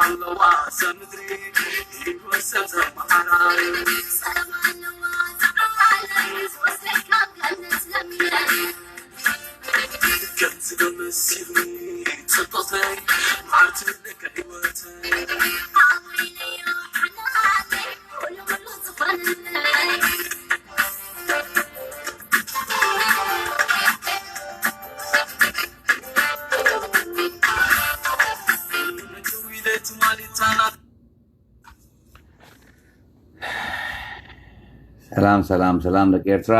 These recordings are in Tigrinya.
ኣለዋ እዛ ምድሪ ይወሰድ መዓራ። ሰላም ኣለዋ እዛ ዓለም ዝወስደካ ገነት ለምለም። ከምዚ ዶ መሲልኒ ጽቡቕተይ መዓልቲ ለካ ህይወተይ። ኣወይለዮ ሓናነይ ኩሉ ኩሉ ዝኾነለይ። ሰላም ሰላም ሰላም ደቂ ኤርትራ።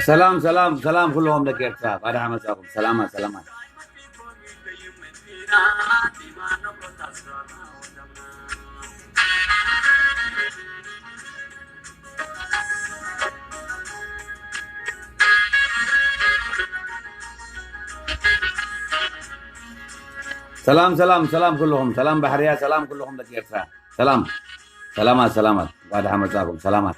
ሰላም ሰላም ሰላም ኩልኹም ደቂ ኤርትራ፣ ባድሓ መጻኹም። ሰላማት ሰላማት። ሰላም ሰላም ሰላም ኩልኹም፣ ሰላም ባሕርያ፣ ሰላም ኩልኹም ደቂ ኤርትራ። ሰላም ሰላማት ሰላማት፣ እንኳዕ ደሓን መጻእኩም። ሰላማት።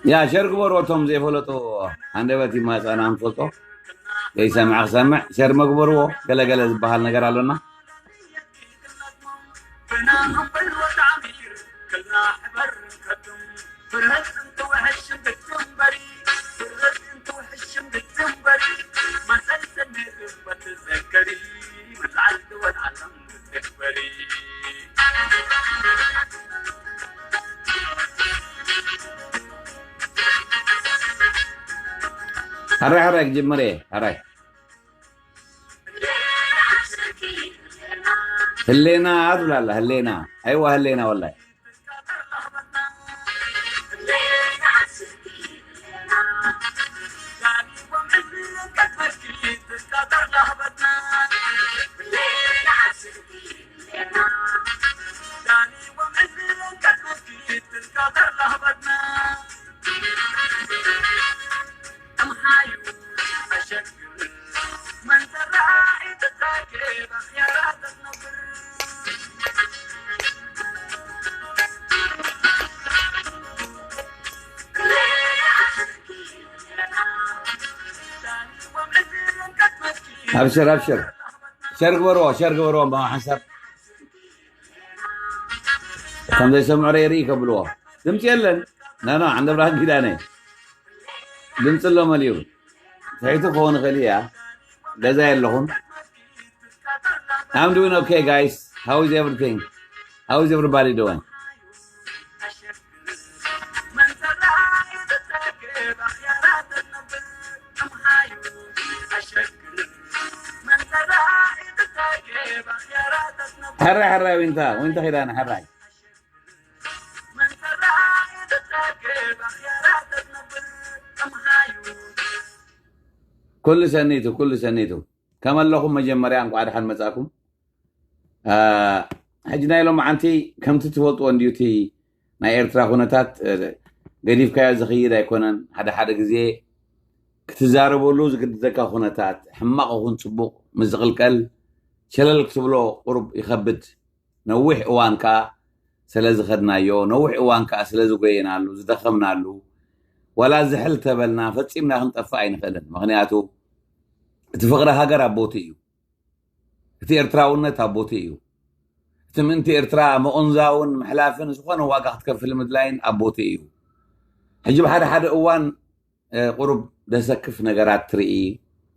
ያ ሸር ግበርዎ፣ እቶም ዘይፈለጡ፣ ሃንደበት ይማፀና ንፈልጦ ዘይሰምዐ ክሰምዕ ሸር መግበርዎ። ገለገለ ዝበሃል ነገር ኣሎና። ሕራይ ሕራይ ክጅምር እየ። ሕራይ። ህሌና ትብላ ኣላ፣ ህሌና። ኣይዋ ህሌና ወላሂ። ኣብሽር ኣብሽር፣ ሸር ግበርዎ፣ ሸር ግበርዎ። እምበኣር ሓንሳብ ከም ዘይሰምዑ ርኢይ ከብልዎ። ድምፂ የለን። ኖ ኖ፣ ዓንደ ብርሃን ኪዳነ ድምፂ ኣሎ መሊኡ። ትሕቲ ክኸውን ይኽእል እያ። ገዛ የለኹም። I'm doing okay, guys. How is everything? How is everybody doing? ሕራይ ሕራይ ዊንታ፣ ዊንታ ኪዳነ ሕራይ። ኩሉ ሰኒቱ፣ ኩሉ ሰኒቱ። ከመ ኣለኹም? መጀመርያ እንቋዕ ደሓን መጻእኩም። አ፣ ሕጂ ናይ ሎማዓንቲ ከምቲ ትፈልጥዎ እንድዩ፣ እቲ ናይ ኤርትራ ኩነታት፣ እ፣ ገዲፍካዮ ዝኽይድ ኣይኮነን። ሓደ ሓደ ግዜ ክትዛረበሉ ዝግድደካ ኩነታት፣ ሕማቕ ይኹን ጽቡቕ፣ ምስ ዝቕልቀል ሸለል ክትብሎ ቁሩብ ይኸብድ። ነዊሕ እዋን ከኣ ስለ ዝኸድናዮ፣ ነዊሕ እዋን ከኣ ስለ ዝጎየናሉ፣ ዝደኸምናሉ፣ ዋላ ዝሕል ተበልና ፈጺምና ክንጠፍእ ኣይንኽእልን። ምኽንያቱ እቲ ፍቕሪ ሃገር ኣብ ቦትኡ እዩ። እቲ ኤርትራውነት ኣብ ቦትኡ እዩ። እቲ ምእንቲ ኤርትራ ምቕንዛውን ምሕላፍን ዝኾነ ዋጋ ክትከፍል ምድላይን ኣብ ቦትኡ እዩ። ሕጂ ብሓደ ሓደ እዋን፣ እ፣ ቁሩብ ደሰክፍ ነገራት ትርኢ፣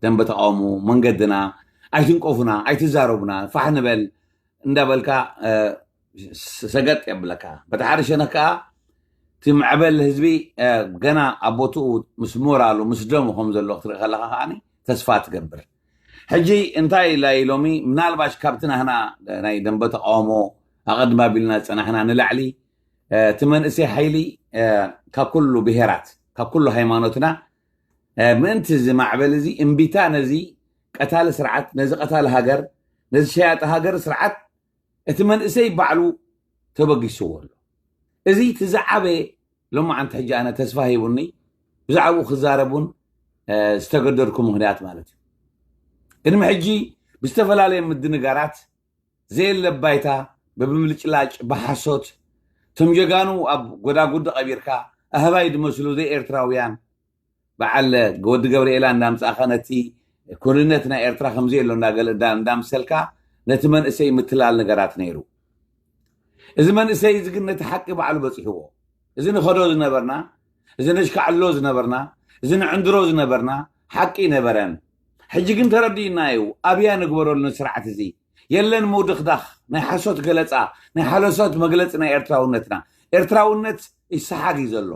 ደንበ ተቃውሞ፣ መንገድና፣ ኣይትንቀፉና፣ ኣይትዛረቡና፣ ፋሕ ንበል እንዳበልካ፣ እ፣ ስ-፣ ሰገጥ የብለካ። በቲ ሓደ ሸነኽ ከኣ እቲ ማዕበል ህዝቢ፣ እ፣ ገና ኣብ ቦትኡ ምስ ሞራሉ፣ ምስ ደሙ ከም ዘሎ ክትርኢ ከለኻ ከኣ ተስፋ ትገብር። ሕጂ እንታይ ኢላ እዩ ሎሚ? ምናልባሽ ካብቲ ናህና ናይ ደንበ ተቃውሞ ኣቐድም ኣቢልና ዝጸናሕና ንላዕሊ፣ እ፣ እቲ መንእሰይ ሓይሊ፣ እ፣ ካብ ኩሉ ብሄራት፣ ካብ ኩሉ ሃይማኖትና፣ እ፣ ምእንቲ እዚ ማዕበል እዚ እምቢታ ነዚ ቀታሊ ስርዓት፣ ነዚ ቀታሊ ሃገር፣ ነዚ ሸያጢ ሃገር ስርዓት እቲ መንእሰይ ባዕሉ ተበጊስዎ ኣሎ። እዚ እቲ ዝዓበየ ሎማዓንቲ ሕጂ ኣነ ተስፋ ሂቡኒ ብዛዕባኡ ክዛረብ እውን፣ እ፣ ዝተገደድኩ ምኽንያት ማለት እዩ። ቅድሚ ሕጂ ብዝተፈላለየ ምድንጋራት ዘየለ ባይታ ብብልጭላጭ ብሓሶት እቶም ጀጋኑ ኣብ ጎዳጉዲ ቀቢርካ ኣህባይ ዝመስሉ ዘይኤርትራውያን በዓል ወዲ ገብርኤላ እንዳምጻእኻ ነቲ ክውንነት ናይ ኤርትራ ከምዘየሎ እንዳገለ እንዳ-፣ እንዳምሰልካ ነቲ መንእሰይ ምትላል ነገራት ነይሩ። እዚ መንእሰይ እዚ ግን ነቲ ሓቂ ባዕሉ በጺሕዎ። እዚ ንኸዶ ዝነበርና፣ እዚ ነሽካዕሎ ዝነበርና፣ እዚ ንዕንድሮ ዝነበርና ሓቂ ነበረን። ሕጂ ግን ተረዲእና እዩ። ኣብያ ንግበረሉ ስርዓት እዚ የለን ምውድኽዳኽ፣ ናይ ሓሶት ገለጻ፣ ናይ ሓለሶት መግለጺ ናይ ኤርትራውነትና። ኤርትራውነት ይሰሓግ እዩ ዘሎ።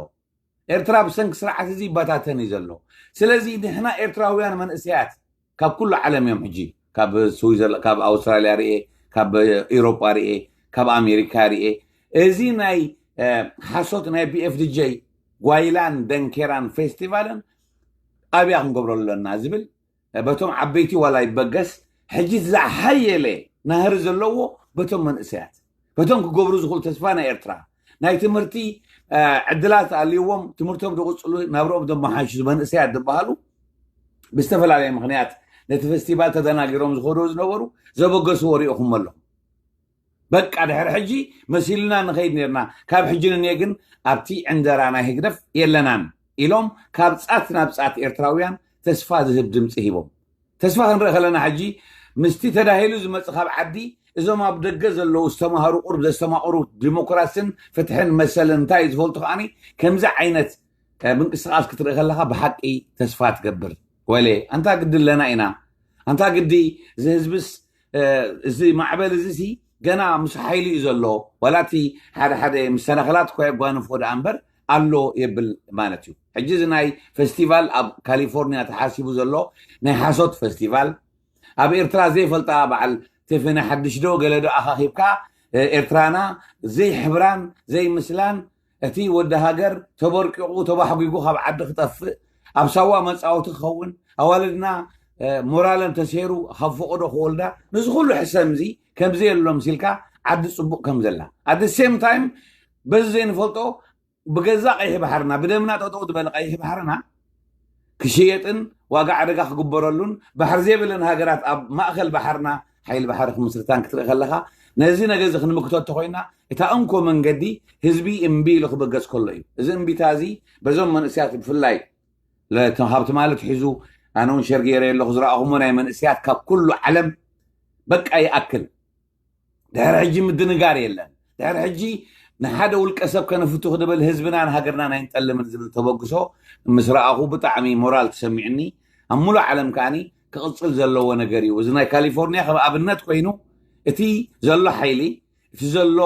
ኤርትራ ብሰንኪ ስርዓት እዚ ይበታተን እዩ ዘሎ። ስለዚ ንሕና ኤርትራውያን መንእሰያት ካብ ኩሉ ዓለም እዮም ሕጂ፣ ካብ ስዊዘርላ-፣ ካብ ኣውስትራልያ ርኤ፣ ካብ ኤውሮጳ ርኤ፣ ካብ ኣሜሪካ ርኤ፣ እዚ ናይ፣ እ፣ ሓሶት ናይ ቢ ኤፍ ዲ ጀይ ጓይላን ደንኬራን ፌስቲቫልን ኣብያ ክንገብረሉ ኣለና ዝብል በቶም ዓበይቲ ዋላ ይበገስ፣ ሕጂ ዝሓየለ ናህሪ ዘለዎ በቶም መንእሰያት፣ በቶም ክገብሩ ዝኽእሉ ተስፋ ናይ ኤርትራ ናይ ትምህርቲ፣ እ፣ ዕድላት ኣልይዎም ትምህርቶም ዝቕጽሉ ናብርኦም ዘመሓይሹ መንእሰያት ዝበሃሉ ብዝተፈላለየ ምኽንያት ነቲ ፌስቲቫል ተደናጊሮም ዝኸዱ ዝነበሩ ዘበገስዎ ርኢኹም ኣለኹም። በቃ ድሕሪ ሕጂ መሲሉና ንኸይድ ነርና፣ ካብ ሕጂ ንንየ ግን ኣብቲ ዕንደራ ናይ ህግደፍ የለናን ኢሎም ካብ ጻት ናብ ጻት ኤርትራውያን ተስፋ ዝህብ ድምጺ ሂቦም። ተስፋ ክንርኢ ከለና ሕጂ ምስቲ ተዳሂሉ ዝመጽእ ካብ ዓዲ እዞም ኣብ ደገ ዘለዉ ዝተማሃሩ ቁሩብ ዘስተማቕሩ ዲሞክራስን ፍትሕን መሰልን እንታይ ዝፈልጡ ከኣኒ ከምዚ ዓይነት፣ እ፣ ምንቅስቃስ ክትርኢ ከለኻ ብሓቂ ተስፋ ትገብር። ወይለ ኣንታ ግዲ ኣለና ኢና፣ ኣንታ ግዲ እዚ ህዝብስ፣ እ፣ እዚ ማዕበል እዚ ሲ ገና ምስ ሓይሊ እዩ ዘሎ። ዋላ እቲ ሓደ ሓደ መሰናኽላት እኳ የጓንፎ ደኣ እምበር ኣሎ የብል ማለት እዩ። ሕጂ እዚ ናይ ፌስቲቫል ኣብ ካሊፎርኒያ ተሓሲቡ ዘሎ ናይ ሓሶት ፌስቲቫል ኣብ ኤርትራ ዘይፈልጣ በዓል ቴፌ ናይ ሓድሽ ዶ ገለ ዶ ኣኻኺብካ ኤርትራና ዘይሕብራን ዘይምስላን እቲ ወዲ ሃገር ተበርቂቑ ተባሕጒጉ ካብ ዓዲ ክጠፍእ ኣብ ሳዋ መፃወቲ ክኸውን ኣዋልድና ሞራለን ተሰይሩ ካብ ፈቐዶ ክወልዳ ነዚ ኩሉ ሕሰም እዚ ከምዘየሎ ምሲልካ ዓዲ ፅቡቕ ከም ዘላ ኣደ ሴም ታይም በዚ ዘይንፈልጦ ብገዛ ቀይሕ ባሕርና ብደምና ጠጠው ዝበለ ቀይሕ ባሕርና ክሽየጥን ዋጋ ዕደጋ ክግበረሉን ባሕሪ ዘይብለን ሃገራት ኣብ ማእኸል ባሕርና ሓይሊ ባሕሪ ክምስርታን ክትርኢ ከለኻ ነዚ ነገር እዚ ክንምክቶ እንተኮይና እታ እንኮ መንገዲ ህዝቢ እምቢ ኢሉ ክበገስ ከሎ እዩ። እዚ እምቢታ እዚ በዞም መንእስያት ብፍላይ ካብቲ ማለት ሒዙ ኣነ እውን ሸር ገይረ ኣለኹ ዝረኣኹሞ ናይ መንእስያት ካብ ኩሉ ዓለም በቃ ይኣክል ድሕሪ ሕጂ ምድንጋር የለን። ድሕሪ ሕጂ ንሓደ ውልቀ ሰብ ከነፍቱ ክድብል ህዝብናን ሃገርናን ኣይንጠልምን ዝብል ተበግሶ ምስ ረኣኹ ብጣዕሚ ሞራል ተሰሚዕኒ። ኣብ ሙሉእ ዓለም ከዓኒ ክቕፅል ዘለዎ ነገር እዩ። እዚ ናይ ካሊፎርኒያ ከም ኣብነት ኮይኑ እቲ ዘሎ ሓይሊ እቲ ዘሎ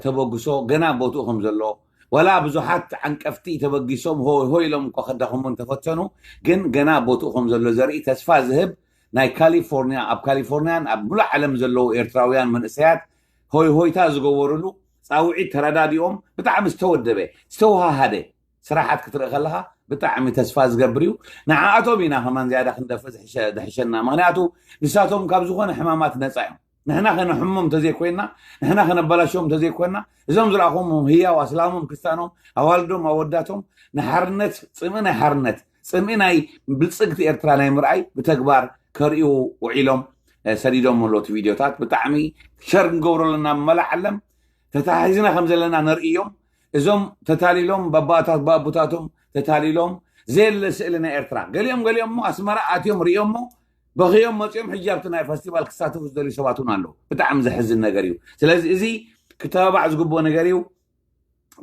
ተበግሶ ገና ቦትኡ ከም ዘሎ ዋላ ብዙሓት ዓንቀፍቲ ተበጊሶም ሆ ሆ ኢሎም እኳ ከዳኽሙ እንተፈተኑ ግን ገና ቦትኡ ከም ዘሎ ዘርኢ ተስፋ ዝህብ ናይ ካሊፎርኒያ ኣብ ካሊፎርኒያን ኣብ ሙሉእ ዓለም ዘለዉ ኤርትራውያን መንእሰያት ሆይ ሆይታ ዝገበሩሉ ፃውዒት ተረዳዲኦም ብጣዕሚ ዝተወደበ ዝተወሃሃደ ስራሓት ክትርኢ ከለካ ብጣዕሚ ተስፋ ዝገብር እዩ። ንዓኣቶም ኢና ከማን ዝያዳ ክንደፍእ ዝሕሸ- ዝሕሸና ምክንያቱ ንሳቶም ካብ ዝኾነ ሕማማት ነፃ እዮም። ንሕና ከነሕሞም እንተዘይኮይና ንሕና ከነበላሸዎም እንተዘይኮይና እዞም ዝረኣኹም ህያው ኣስላሞም ክርስቲያኖም ኣዋልዶም ኣወዳቶም ንሓርነት ፅምኢ ናይ ሓርነት ፅምኢ ናይ ብልፅግቲ ኤርትራ ናይ ምርኣይ ብተግባር ከርእዩ ውዒሎም ሰዲዶም ኣለዉ እቲ ቪድዮታት ብጣዕሚ ሸር ክንገብሮ ኣለና መላእ ዓለም ተታሒዝና ከም ዘለና ነርእዮም እዞም ተታሊሎም ባባታት ባቡታቶም ተታሊሎም ዘየለ ስእሊ ናይ ኤርትራ ገሊኦም ገሊኦም ኣስመራ ኣትዮም ርእዮሞ በኽዮም መፅኦም ሕጂ ኣብቲ ናይ ፈስቲቫል ክሳተፉ ዝደልዩ ሰባት እውን ኣለዉ ብጣዕሚ ዘሕዝን ነገር እዩ ስለዚ እዚ ክተባባዕ ዝግብኦ ነገር እዩ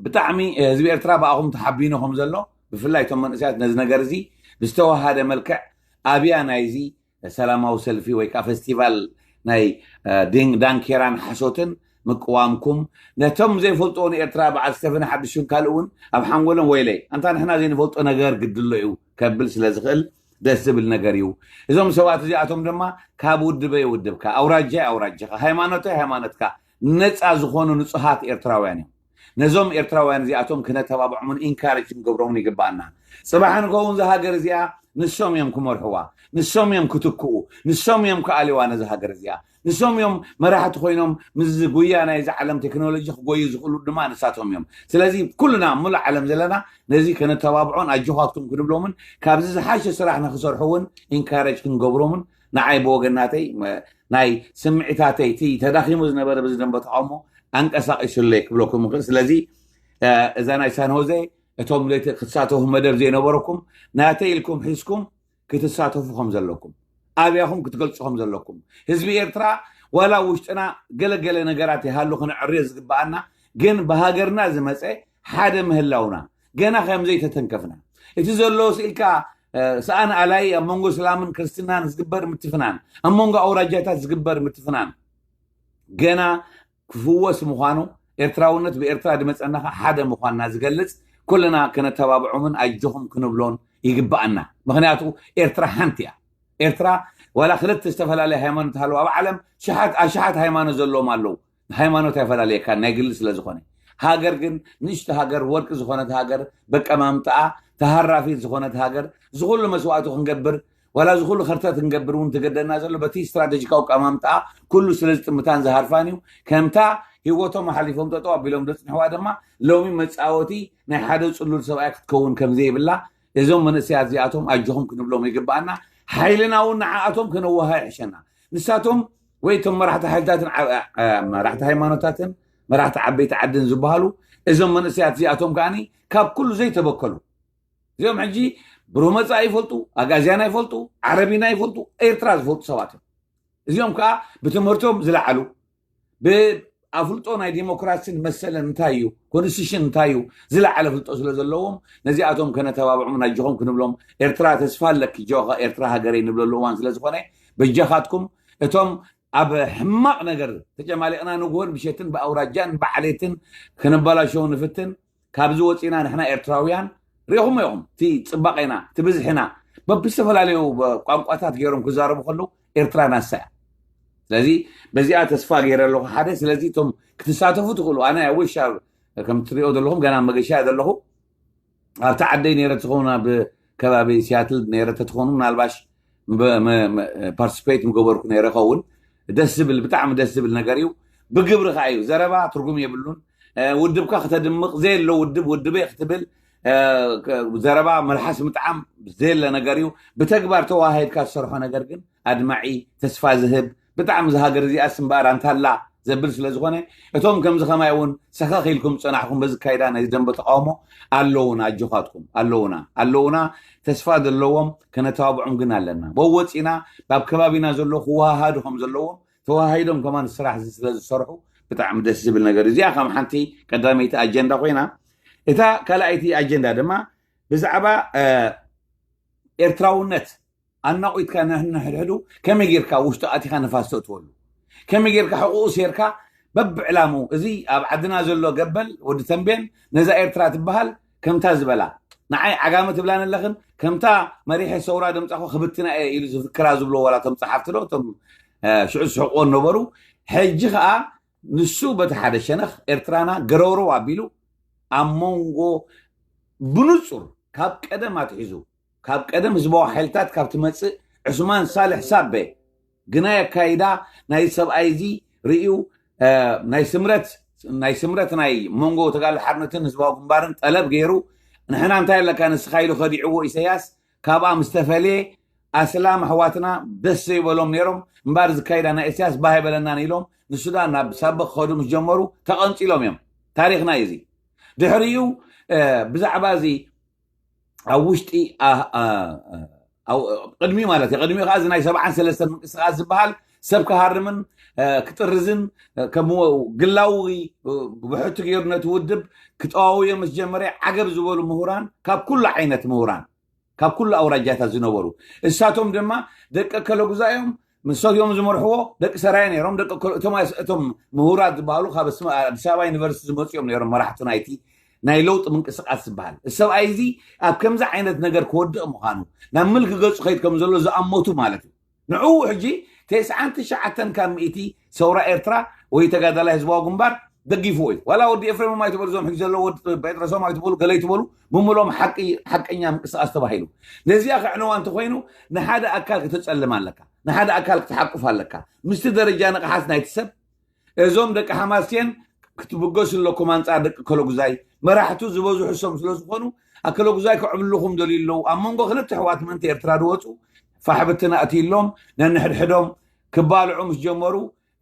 ብጣዕሚ ህዝቢ ኤርትራ ብኣኹም ተሓቢኑ ከም ዘሎ ብፍላይ እቶም መንእሰያት ነዚ ነገር እዚ ብዝተዋሃደ መልክዕ ኣብያ ናይዚ ሰላማዊ ሰልፊ ወይ ከዓ ፈስቲቫል ናይ ዳንኬራን ሓሶትን ምቅዋምኩም ነቶም ዘይፈልጥዎ ንኤርትራ በዓል ስተፍን ሓድሽን ካልእ እውን ኣብ ሓንጎሎም ወይለይ ኣንታ ንሕና ዘይንፈልጦ ነገር ግድሎ እዩ ከብል ስለ ዝኽእል ደስ ዝብል ነገር እዩ እዞም ሰባት እዚኣቶም ድማ ካብ ውድበይ ውድብካ ኣውራጃይ ኣውራጃኻ ሃይማኖተይ ሃይማኖትካ ነፃ ዝኾኑ ንፁሃት ኤርትራውያን እዮም ነዞም ኤርትራውያን እዚኣቶም ክነተባብዖምን ኢንካሬጅ ክንገብሮምን ይግባኣና ፅባሕ ንከውን ዝሃገር እዚኣ ንሶም እዮም ክመርሕዋ ንሶም እዮም ክትክኡ ንሶም እዮም ክኣልዋ ነዚ ሃገር እዚኣ ንሶም እዮም መራሕቲ ኮይኖም ምስዚ ጉያ ናይዚ ዓለም ቴክኖሎጂ ክጎዩ ዝኽእሉ ድማ ንሳቶም እዮም ስለዚ ኩልና ሙሉእ ዓለም ዘለና ነዚ ከነተባብዖን ኣጆኻትኩም ክንብሎምን ካብዚ ዝሓሸ ስራሕ ንክሰርሑ እውን ኢንካሬጅ ክንገብሮምን ንዓይ ብወገናተይ ናይ ስምዒታተይ እቲ ተዳኺሙ ዝነበረ ብዚ ደንበ ተቃውሞ ኣንቀሳቂሱለይ ክብለኩም ይኽእል ስለዚ እዛ ናይ ሳንሆዜ እቶም ክትሳተፉ መደብ ዘይነበረኩም ናተይ ኢልኩም ሒዝኩም ክትሳተፉ ከም ዘለኩም ኣብያኹም ክትገልፁ ከም ዘለኩም ህዝቢ ኤርትራ ዋላ ውሽጥና ገለገለ ነገራት ይሃሉ ክነዕርዮ ዝግበኣና ግን ብሃገርና ዝመፀ ሓደ ምህላውና ገና ከም ዘይተተንከፍና እቲ ዘሎ ስኢልካ ሰኣን ኣላይ ኣብ መንጎ እስላምን ክርስትናን ዝግበር ምትፍናን ኣብ መንጎ ኣውራጃታት ዝግበር ምትፍናን ገና ክፍወስ ምዃኑ ኤርትራውነት ብኤርትራ ዝመፀና ሓደ ምዃንና ዝገልፅ ኩልና ከነተባብዖምን ኣጆኹም ክንብሎን ይግበኣና ምክንያቱ ኤርትራ ሓንቲ እያ ኤርትራ ዋላ ክልተ ዝተፈላለየ ሃይማኖት ሃለዉ ኣብ ዓለም ሽሓት ኣሽሓት ሃይማኖት ዘለዎም ኣለዉ ሃይማኖት ኣይፈላለየካ ናይ ግሊ ስለ ዝኾነ ሃገር ግን ንእሽቶ ሃገር ወርቂ ዝኾነት ሃገር በቀማምጣኣ ተሃራፊት ዝኾነት ሃገር ዝኩሉ መስዋእቱ ክንገብር ዋላ እዚ ኩሉ ከርተት ክንገብር እውን ትገደና ዘሎ በቲ ስትራቴጂካዊ ቀማምጣ ኩሉ ስለ ዝጥምታን ዝሃርፋን እዩ ከምታ ህይወቶም ኣሓሊፎም ጠጠው ኣቢሎም ዘፅንሕዋ ድማ ሎሚ መፃወቲ ናይ ሓደ ፅሉል ሰብኣይ ክትከውን ከም ዘይብላ እዞም መንእሰያት እዚኣቶም ኣጆኹም ክንብሎም ይግባኣና ሓይልና እውን ንዓኣቶም ከነወሃ ይሕሸና ንሳቶም ወይ እቶም መራሕቲ ሓይልታትን መራሕቲ ሃይማኖታትን መራሕቲ ዓበይቲ ዓድን ዝበሃሉ እዞም መንእሰያት እዚኣቶም ከዓኒ ካብ ኩሉ ዘይተበከሉ እዚኦም ሕጂ ብሩህ መፃኢ ይፈልጡ ኣጋዝያና ይፈልጡ ዓረቢና ይፈልጡ ኤርትራ ዝፈልጡ ሰባት እዮም እዚኦም ከዓ ብትምህርቶም ዝለዓሉ ብኣፍልጦ ናይ ዲሞክራሲን መሰለን እንታይ እዩ ኮንስቲቱሽን እንታይ እዩ ዝለዓለ ፍልጦ ስለ ዘለዎም ነዚኣቶም ከነተባብዖም ናጅኹም ክንብሎም ኤርትራ ተስፋ ኣለኪ ጆኻ ኤርትራ ሃገረይ ንብለሉ እዋን ስለ ዝኾነ በጃኻትኩም እቶም ኣብ ሕማቕ ነገር ተጨማሊቕና ንግሆን ብሸትን ብኣውራጃን ብዓሌትን ከነባላሸው ንፍትን ካብዚ ወፂና ንሕና ኤርትራውያን ሪኹም ኢኹም እቲ ፅባቄና እቲ ብዝሕና በብዝተፈላለዩ ቋንቋታት ገይሮም ክዛረቡ ከለዉ ኤርትራ ናሳ እያ ስለዚ በዚኣ ተስፋ ገይረ ኣለኹ። ሓደ ስለዚ እቶም ክትሳተፉ ትኽእሉ ኣነ ዊሻ ከም ትሪኦ ዘለኹም ገና መገሻ ዘለኹ ኣብቲ ዓደይ ነረ ትኸውን ኣብ ከባቢ ሲያትል ነረ ተትኾኑ ምናልባሽ ፓርቲስፔት ምገበርኩ ነረ ኸውን። ደስ ዝብል ብጣዕሚ ደስ ዝብል ነገር እዩ። ብግብሪ ከዓ እዩ ዘረባ ትርጉም የብሉን። ውድብካ ክተድምቕ ዘየሎ ውድብ ውድበ ክትብል ዘረባ መልሓስ ምጥዓም ዘየለ ነገር እዩ። ብተግባር ተዋሃድካ ዝሰርሖ ነገር ግን ኣድማዒ፣ ተስፋ ዝህብ፣ ብጣዕሚ ዝሃገር እዚኣስ እምበኣር ኣንታላ ዘብል ስለ ዝኾነ እቶም ከምዚ ከማይ እውን ሰኸኽ ኢልኩም ዝፀናሕኩም በዚ ካይዳ ናይ ደንበ ተቃውሞ ኣለውና፣ ኣጆኻትኩም ኣለውና ኣለውና። ተስፋ ዘለዎም ከነተባብዖም ግን ኣለና። ወወፂና ኣብ ከባቢና ዘሎ ክወሃሃዱ ከም ዘለዎም ተዋሃሂዶም ከማን ስራሕ እዚ ስለ ዝሰርሑ ብጣዕሚ ደስ ዝብል ነገር። እዚኣ ከም ሓንቲ ቀዳመይቲ ኣጀንዳ ኮይና፣ እታ ካልኣይቲ ኣጀንዳ ድማ ብዛዕባ ኤርትራውነት ኣናቑትካ ንሕድሕዱ ከመይ ጌርካ ውሽጢ ኣቲኻ ንፋስ ተእትወሉ፣ ከመይ ጌርካ ሕቑኡ ሴርካ በብዕላሙ እዚ ኣብ ዓድና ዘሎ ገበል ወዲ ተንቤን ነዛ ኤርትራ ትበሃል ከምታ ዝበላ ንዓይ ዓጋመ ትብላን ኣለኽን ከምታ መሪሐ ሰውራ ደምፃኹ ክብትና እየ ኢሉ ዝፍክራ ዝብሎ ዋላ እቶም ፀሓፍቲ ዶ እቶም ሽዑ ዝስሕቅዎ ነበሩ። ሕጂ ከዓ ንሱ በቲ ሓደ ሸነኽ ኤርትራና ገረውረው ኣቢሉ ኣብ መንጎ ብንጹር ካብ ቀደም ኣትሒዙ ካብ ቀደም ህዝባዊ ሓይልታት ካብ ትመጽእ ዑስማን ሳልሕ ሳቤ ግናይ ኣካይዳ ናይ ሰብኣይ እዚ ርእዩ ናይ ስምረት ናይ ስምረት ናይ መንጎ ተጋሉ ሓርነትን ህዝባዊ ግንባርን ጠለብ ገይሩ ንሕና እንታይ ኣለካ ንስኻ ኢሉ ከዲዕዎ ኢሰያስ ካብኣ ምስ ተፈልየ ኣስላም ኣሕዋትና ደስ ዘይበሎም ነይሮም እምበር ዝካይዳ ናይ ኢሰያስ ባህ ኣይበለናን ኢሎም ንሱዳን ናብ ሳበ ክኸዱ ምስ ጀመሩ ተቐንፂሎም እዮም። ታሪኽና እዩ እዚ። ድሕሪኡ ብዛዕባ እዚ ኣብ ውሽጢ ቅድሚ ማለት እዩ ቅድሚ ከዓ እዚ ናይ ሰብዓን ሰለስተን ምንቅስቃስ ዝበሃል ሰብ ክሃርምን ክጥርዝን ከም ግላዊ ብሕቱ ገይሩ ነቲ ውድብ ክጠዋውዮ ምስ ጀመረ ዓገብ ዝበሉ ምሁራን ካብ ኩሉ ዓይነት ምሁራን ካብ ኩሉ ኣውራጃታት ዝነበሩ እሳቶም ድማ ደቂ ከለጉዛ እዮም። ምሰትዮም ዝመርሕዎ ደቂ ሰራየ ነይሮም። ደቂ እቶም ምሁራት ዝበሃሉ ካብ ኣዲስ ኣበባ ዩኒቨርሲቲ ዝመፁ እዮም ነይሮም መራሕቲ ናይቲ ናይ ለውጢ ምንቅስቃስ ዝበሃል። ሰብኣይ እዚ ኣብ ከምዚ ዓይነት ነገር ክወድቕ ምዃኑ ናብ ምልኪ ገፁ ከይድ ከም ዘሎ ዝኣመቱ ማለት እዩ። ንዕኡ ሕጂ ተስዓን ትሽዓተን ካብ ሚእቲ ሰውራ ኤርትራ ወይ ተጋዳላይ ህዝባዊ ግንባር ደጊፍዎ እዩ። ዋላ ወዲ ኤፍሬሞም ኣይትበሉ እዞም ሕጂ ዘለዉ ወዲ ጴጥሮሶም ኣይትበሉ ገለ ኣይትበሉ ብምሎም ሓቂ ሓቀኛ ምንቅስቃስ ተባሂሉ። ነዚኣ ከዕነዋ እንተኮይኑ ንሓደ ኣካል ክተጸልም ኣለካ፣ ንሓደ ኣካል ክትሓቁፍ ኣለካ። ምስቲ ደረጃ ንቕሓት ናይቲ ሰብ እዞም ደቂ ሓማሴን ክትብገሱ ኣለኩም ኣንጻር ደቂ ከለጉዛይ መራሕቱ ዝበዝሑ እሶም ስለ ዝኾኑ ኣከለጉዛይ ክዕብልኹም ደልዩ ኣለዉ ኣብ መንጎ ክልተ ኣሕዋት ምእንቲ ኤርትራ ዝወፁ ፋሕብቲ ናእትይሎም ነንሕድሕዶም ክባልዑ ምስ ጀመሩ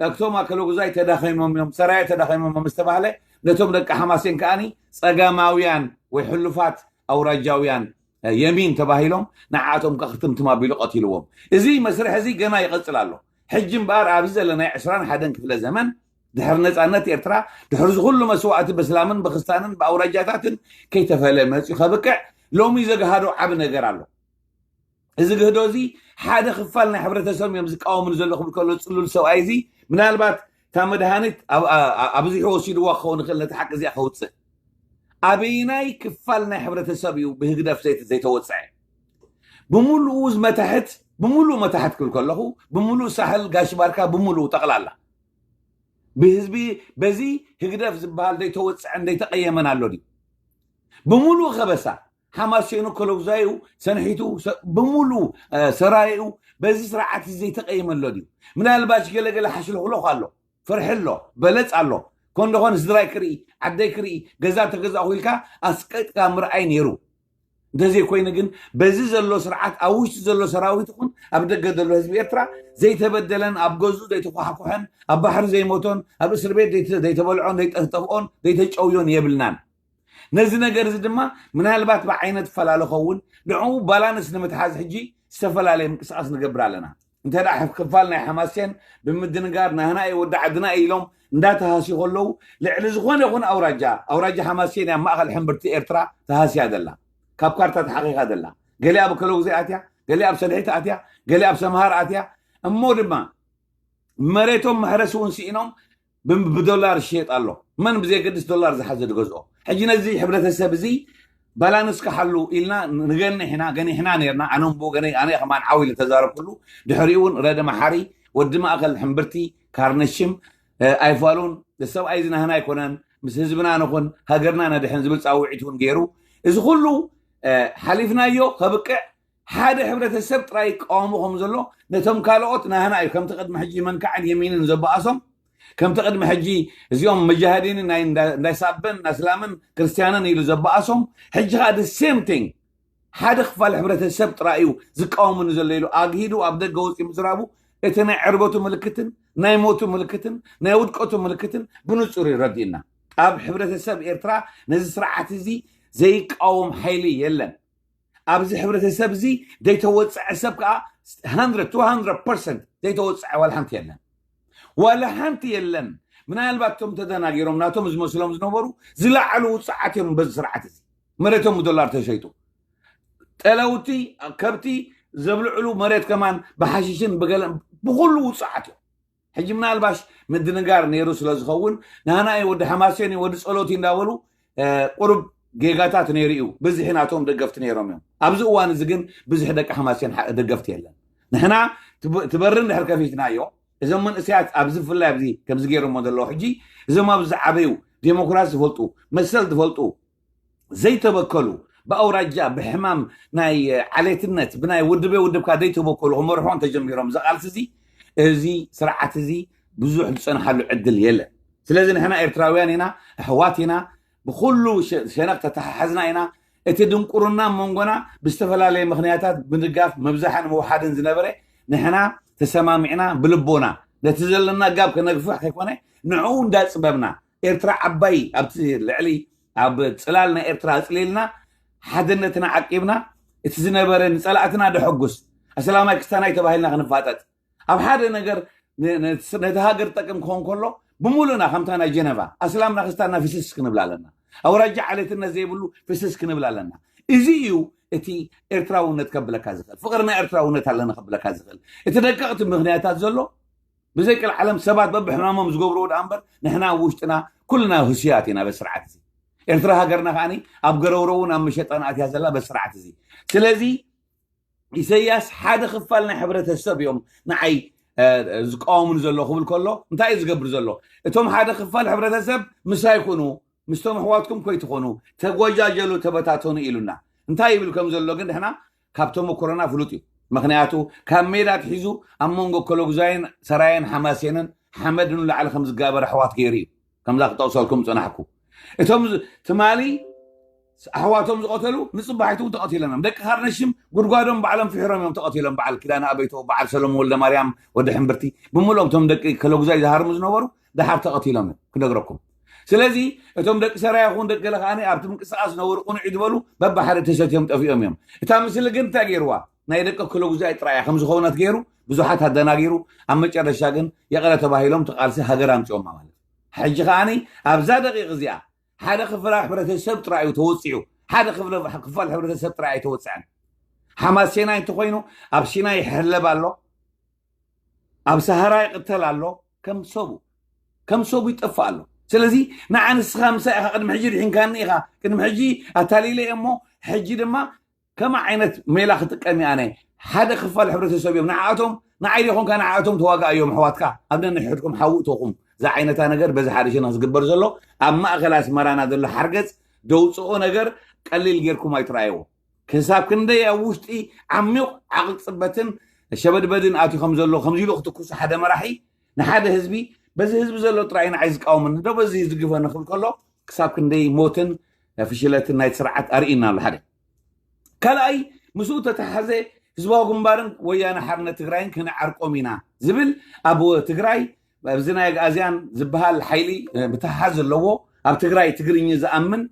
እቶም ኣከለጉዛይ ተዳኺሞም እዮም ሰራየ ተዳኺሞም እዮም ዝተባህለ ነቶም ደቂ ሓማሴን ከኣኒ ጸጋማውያን ወይ ሕሉፋት ኣውራጃውያን የሚን ተባሂሎም ንዓኣቶም ከክትምትም ኣቢሉ ቀቲልዎም። እዚ መስርሕ እዚ ገና ይቐጽል ኣሎ። ሕጂ እምበኣር ኣብዚ ዘለናይ ዕስራን ሓደን ክፍለ ዘመን ድሕሪ ነጻነት ኤርትራ ድሕሪ ዝኩሉ መስዋእቲ ብስላምን ብክስታንን ብኣውራጃታትን ከይተፈለ መጺኡ ከብቅዕ ሎሚ ዘግሃዶ ዓቢ ነገር ኣሎ። እዚ ግህዶ እዚ ሓደ ክፋል ናይ ሕብረተሰብ እዮም ዝቃወምኒ ዘሎ ክብል ከሎ ጽሉል ሰብኣይ እዚ ምናልባት እታ መድሃኒት ኣብዚሑ ወሲድዋ ክኸውን ይኽእል ነቲ ሓቂ እዚኣ ከውፅእ ኣበይናይ ክፋል ናይ ሕብረተሰብ እዩ ብህግደፍ ዘይተወፅዐ ብምሉኡ መታሕት ብምሉእ መታሕት ክብል ከለኹ ብምሉእ ሳሕል ጋሽ ባርካ ብምሉኡ ጠቕላላ ብህዝቢ በዚ ህግደፍ ዝበሃል ዘይተወፅዐን ዘይተቐየመን ኣሎ ድዩ? ብምሉእ ከበሳ ሓማሴኑ ከለጉዛዩ ሰንሒቱ ብምሉእ ሰራይኡ በዚ ስርዓት ዘይተቐየመ ኣሎ ድዩ? ምናልባሽ ገለገለ ሓሽልኽሎኽ ኣሎ፣ ፍርሒ ኣሎ፣ በለፅ ኣሎ፣ ኮንደኾን ስድራይ ክርኢ፣ ዓደይ ክርኢ፣ ገዛ ተገዛእኹ ኢልካ ኣስቀጥካ ምርኣይ ነይሩ። እንተዘይኮይኑ ግን በዚ ዘሎ ስርዓት ኣብ ውሽጢ ዘሎ ሰራዊት ይኹን ኣብ ደገ ዘሎ ህዝቢ ኤርትራ ዘይተበደለን ኣብ ገዝኡ ዘይተኳሕኩሐን ኣብ ባሕሪ ዘይሞቶን ኣብ እስር ቤት ዘይተበልዖን ዘይጠፍጠፍኦን ዘይተጨውዮን የብልናን። ነዚ ነገር እዚ ድማ ምናልባት ብዓይነት ፈላለ ኸውን ንዕኡ ባላንስ ንምትሓዝ ሕጂ ዝተፈላለየ ምንቅስቃስ ንገብር ኣለና። እንተ ደኣ ክፋል ናይ ሓማሴን ብምድንጋር ናህና እዩ ወዲ ዓድና እዩ ኢሎም እንዳተሃስዩ ከለዉ ልዕሊ ዝኾነ ይኹን ኣውራጃ ኣውራጃ ሓማሴን ኣብ ማእኸል ሕምብርቲ ኤርትራ ተሃስያ ዘላ ካብ ካርታ ተሓቂኻ ዘላ ገሊኣ ብከለጉዘይ ኣትያ ገሊኣ ኣብ ሰልሒት ኣትያ ገሊኣ ኣብ ሰምሃር ኣትያ እሞ ድማ መሬቶም መሕረሲ እውን ስኢኖም ብዶላር ይሽየጥ ኣሎ። መን ብዘየገድስ ዶላር ዝሓዘ ዝገዝኦ። ሕጂ ነዚ ሕብረተሰብ እዚ ባላንስ ክሓሉ ኢልና ንገንሕ ኢና ገኒሕና ነርና። ኣነ ብወገነይ ኣነ ከማን ዓው ኢለ ተዛረብኩሉ። ድሕሪኡ እውን ረደ መሓሪ ወዲ ማእኸል ሕምብርቲ ካርነሽም ኣይፋሉን። ሰብኣይ ዝናህና ኣይኮነን፣ ምስ ህዝብና ንኹን ሃገርና ነድሕን ዝብል ፃውዒት እውን ገይሩ። እዚ ኩሉ ሓሊፍናዮ ከብቅዕ ሓደ ሕብረተሰብ ጥራይ ይቃወሙ ከም ዘሎ ነቶም ካልኦት ናህና እዩ። ከምቲ ቅድሚ ሕጂ መንካዕን የሚንን ዘበኣሶም፣ ከምቲ ቅድሚ ሕጂ እዚኦም መጃሃዲንን ናይ እንዳይ ሳበን ኣስላምን ክርስትያንን ኢሉ ዘበኣሶም፣ ሕጂ ከዓ the same thing ሓደ ክፋል ሕብረተሰብ ጥራይ እዩ ዝቃወሙኒ ዘሎ ኢሉ ኣግሂዱ ኣብ ደገ ወፂኡ ምዝራቡ፣ እቲ ናይ ዕርበቱ ምልክትን ናይ ሞቱ ምልክትን ናይ ውድቀቱ ምልክትን ብንፁር ይረድእና። ኣብ ሕብረተሰብ ኤርትራ ነዚ ስርዓት እዚ ዘይቃወም ሓይሊ የለን። ኣብዚ ሕብረተሰብ እዚ ዘይተወፀዐ ሰብ ከዓ one hundred two hundred percent ዘይተወፀዐ ዋላ ሓንቲ የለን። ዋላ ሓንቲ የለን። ምናልባት እቶም ተደናጊሮም ናቶም ዝመስሎም ዝነበሩ ዝለዓሉ ውፅዓት እዮም። በዚ ስርዓት እዚ መሬቶም ብዶላር ተሸይጡ፣ ጠለውቲ ከብቲ ዘብልዕሉ መሬት ከማን ብሓሽሽን ብገለን ብኩሉ ውፅዓት እዮም። ሕጂ ምናልባሽ ምድንጋር ነይሩ ስለ ዝኸውን ናህና እዩ ወዲ ሓማሴን እዩ ወዲ ጸሎት እዩ እንዳበሉ ቁሩብ ጌጋታት ነይሩ እዩ። ብዝሒ ናቶም ደገፍቲ ነይሮም እዮም። ኣብዚ እዋን እዚ ግን ብዝሒ ደቂ ሓማሴን ደገፍቲ የለን። ንሕና ትበርን ድሕር ከፊትናዮ እዞም መንእሰያት ኣብዚ ብፍላይ ኣብዚ ከምዚ ገይሮሞ ዘለዉ ሕጂ እዞም ኣብዚ ዝዓበዩ ዴሞክራሲ ዝፈልጡ መሰል ዝፈልጡ ዘይተበከሉ ብኣውራጃ ብሕማም ናይ ዓሌትነት ብናይ ውድበ ውድብካ ዘይተበከሉ ክመርሖን ተጀሚሮም እዚ ቃልሲ እዚ እዚ ስርዓት እዚ ብዙሕ ዝፀንሓሉ ዕድል የለን። ስለዚ ንሕና ኤርትራውያን ኢና፣ ኣሕዋት ኢና፣ ብኩሉ ሸነክ ተተሓሓዝና ኢና። እቲ ድንቁርና መንጎና ብዝተፈላለየ ምክንያታት ምድጋፍ ምብዛሕን ምውሓድን ዝነበረ ንሕና ተሰማሚዕና ብልቦና ነቲ ዘለና ጋብ ከነግፍሕ ከይኮነ ንዕኡ እንዳፅበብና ኤርትራ ዓባይ ኣብቲ ልዕሊ ኣብ ፅላል ናይ ኤርትራ ኣፅሊልና ሓድነትና ዓቂብና እቲ ዝነበረ ንፀላእትና ደሐጉስ ኣሰላማይ ክስታናይ ተባሂልና ክንፋጠጥ ኣብ ሓደ ነገር ነቲ ሃገር ጠቅም ክኾን ከሎ ብምሉእና ከምታ ናይ ጀነቫ ኣስላምና ክስታና ፍስስ ክንብል ኣለና። ኣውራጃ ዓሌትነት ዘይብሉ ፍስስ ክንብል ኣለና። እዚ እዩ እቲ ኤርትራውነት ከብለካ ዝኽእል ፍቅሪ ናይ ኤርትራውነት ኣለና ከብለካ ዝኽእል እቲ ደቀቕቲ ምክንያታት ዘሎ ብዘይ ቀልዓለም ሰባት በብሕማሞም ዝገብርዎ ደኣ እምበር ንሕና ውሽጥና ኩልና ህሱያት ኢና በስርዓት እዚ። ኤርትራ ሃገርና ከዓኒ ኣብ ገረውረውን ኣብ መሸጣን ኣትያ ዘላ በስርዓት እዚ። ስለዚ ኢሰያስ ሓደ ክፋል ናይ ሕብረተሰብ እዮም ንዓይ ዝቃወሙን ዘሎ ክብል ከሎ እንታይ እዩ ዝገብር ዘሎ? እቶም ሓደ ክፋል ሕብረተሰብ ምሳይ ኩኑ ምስቶም ኣሕዋትኩም ኮይትኾኑ ተጎጃጀሉ ተበታተኑ ኢሉና እንታይ ይብል ከም ዘሎ ግን ንሕና ካብ ተመክሮና ፍሉጥ እዩ። ምክንያቱ ካብ ሜዳ ኣትሒዙ ኣብ መንጎ ኮሎጉዛይን ሰራየን ሓማሴንን ሓመድ ንላዕሊ ከም ዝጋበር ኣሕዋት ገይሩ እዩ። ከምዛ ክጠቕሰልኩም ዝፀናሕኩ እቶም ትማሊ ኣሕዋቶም ዝቐተሉ ንፅባሒቱ እውን ተቐቲሎም እዮም። ደቂ ካርነሽም ጉድጓዶም ባዕሎም ፍሒሮም እዮም ተቐቲሎም። በዓል ኪዳነ ኣበይቶ፣ በዓል ሰሎሞን ወልደ ማርያም ወዲ ሕምብርቲ ብምልኦም እቶም ደቂ ኮሎጉዛይ ዝሃርሙ ዝነበሩ ደሓር ተቐቲሎም እዮም ክነግረኩም። ስለዚ እቶም ደቂ ሰራያ ይኹን ደቂ ገለ ከዓኒ ኣብቲ ምንቅስቃስ ዝነበሩ ቅኑዕ እዩ ዝበሉ በብሓደ ተሰትዮም ጠፊኦም እዮም። እታ ምስሊ ግን እንታይ ገይርዋ ናይ ደቂ ኮሎጉዛይ ጥራያ ከም ዝኸውነት ገይሩ ብዙሓት ኣደናጊሩ ኣብ መጨረሻ ግን የቐረ ተባሂሎም እቲ ቃልሲ ሃገር ኣምፅኦማ ማለት እዩ። ሕጂ ከዓኒ ኣብዛ ደቂቕ እዚኣ ሓደ ክፍላ ሕብረተሰብ ጥራይ እዩ ተወፂዑ። ሓደ ክፍለ ክፋል ሕብረተሰብ ጥራይ ኣይተወፅዐን። ሓማሴናይ እንተኮይኑ ኣብ ሲናይ ይሕለብ ኣሎ፣ ኣብ ሰሃራ ይቕተል ኣሎ፣ ከም ሰቡ ከም ሰቡ ይጠፍእ ኣሎ። ስለዚ ንዓ ንስኻ ምሳይ ኢኻ፣ ቅድሚ ሕጂ ድሒንካኒ ኢኻ፣ ቅድሚ ሕጂ ኣታሊለ እየ እሞ ሕጂ ድማ ከመ ዓይነት ሜላ ክጥቀም እየ ኣነ። ሓደ ክፋል ሕብረተሰብ እዮም ንዓኣቶም ንዓይ ዲኾንካ ንዓኣቶም ተዋጋኣዮም ኣሕዋትካ ኣብ ነንሕድኩም ሓዊ እቶኹም። ዝዓይነታ ነገር በዚ ሓደ ሸነኽ ዝግበር ዘሎ ኣብ ማእኸል ኣስመራና ዘሎ ሓርገፅ ደውፅኦ ነገር ቀሊል ጌርኩም ኣይትረኣይዎ። ክሳብ ክንደይ ኣብ ውሽጢ ዓሚቕ ዓቕሊ ፅበትን ሸበድበድን ኣትዩ ከም ዘሎ ከምዚ ኢሉ ክትኩሱ ሓደ መራሒ ንሓደ ህዝቢ በዚ ህዝቢ ዘሎ ጥራይ ንዓይ ዝቃወመኒ ዶ በዚ ዝድግፈኒ ክብል ከሎ ክሳብ ክንደይ ሞትን ፍሽለትን ናይቲ ስርዓት ኣርእዩና ኣሎ ሓደ። ካልኣይ ምስኡ ተተሓዘ ህዝባዊ ግንባርን ወያነ ሓርነት ትግራይን ክንዓርቆም ኢና ዝብል ኣብ ትግራይ ኣብዚ ናይ ኣግኣዝያን ዝበሃል ሓይሊ ምትሕሓዝ ዘለዎ ኣብ ትግራይ ትግርኛ ዝኣምን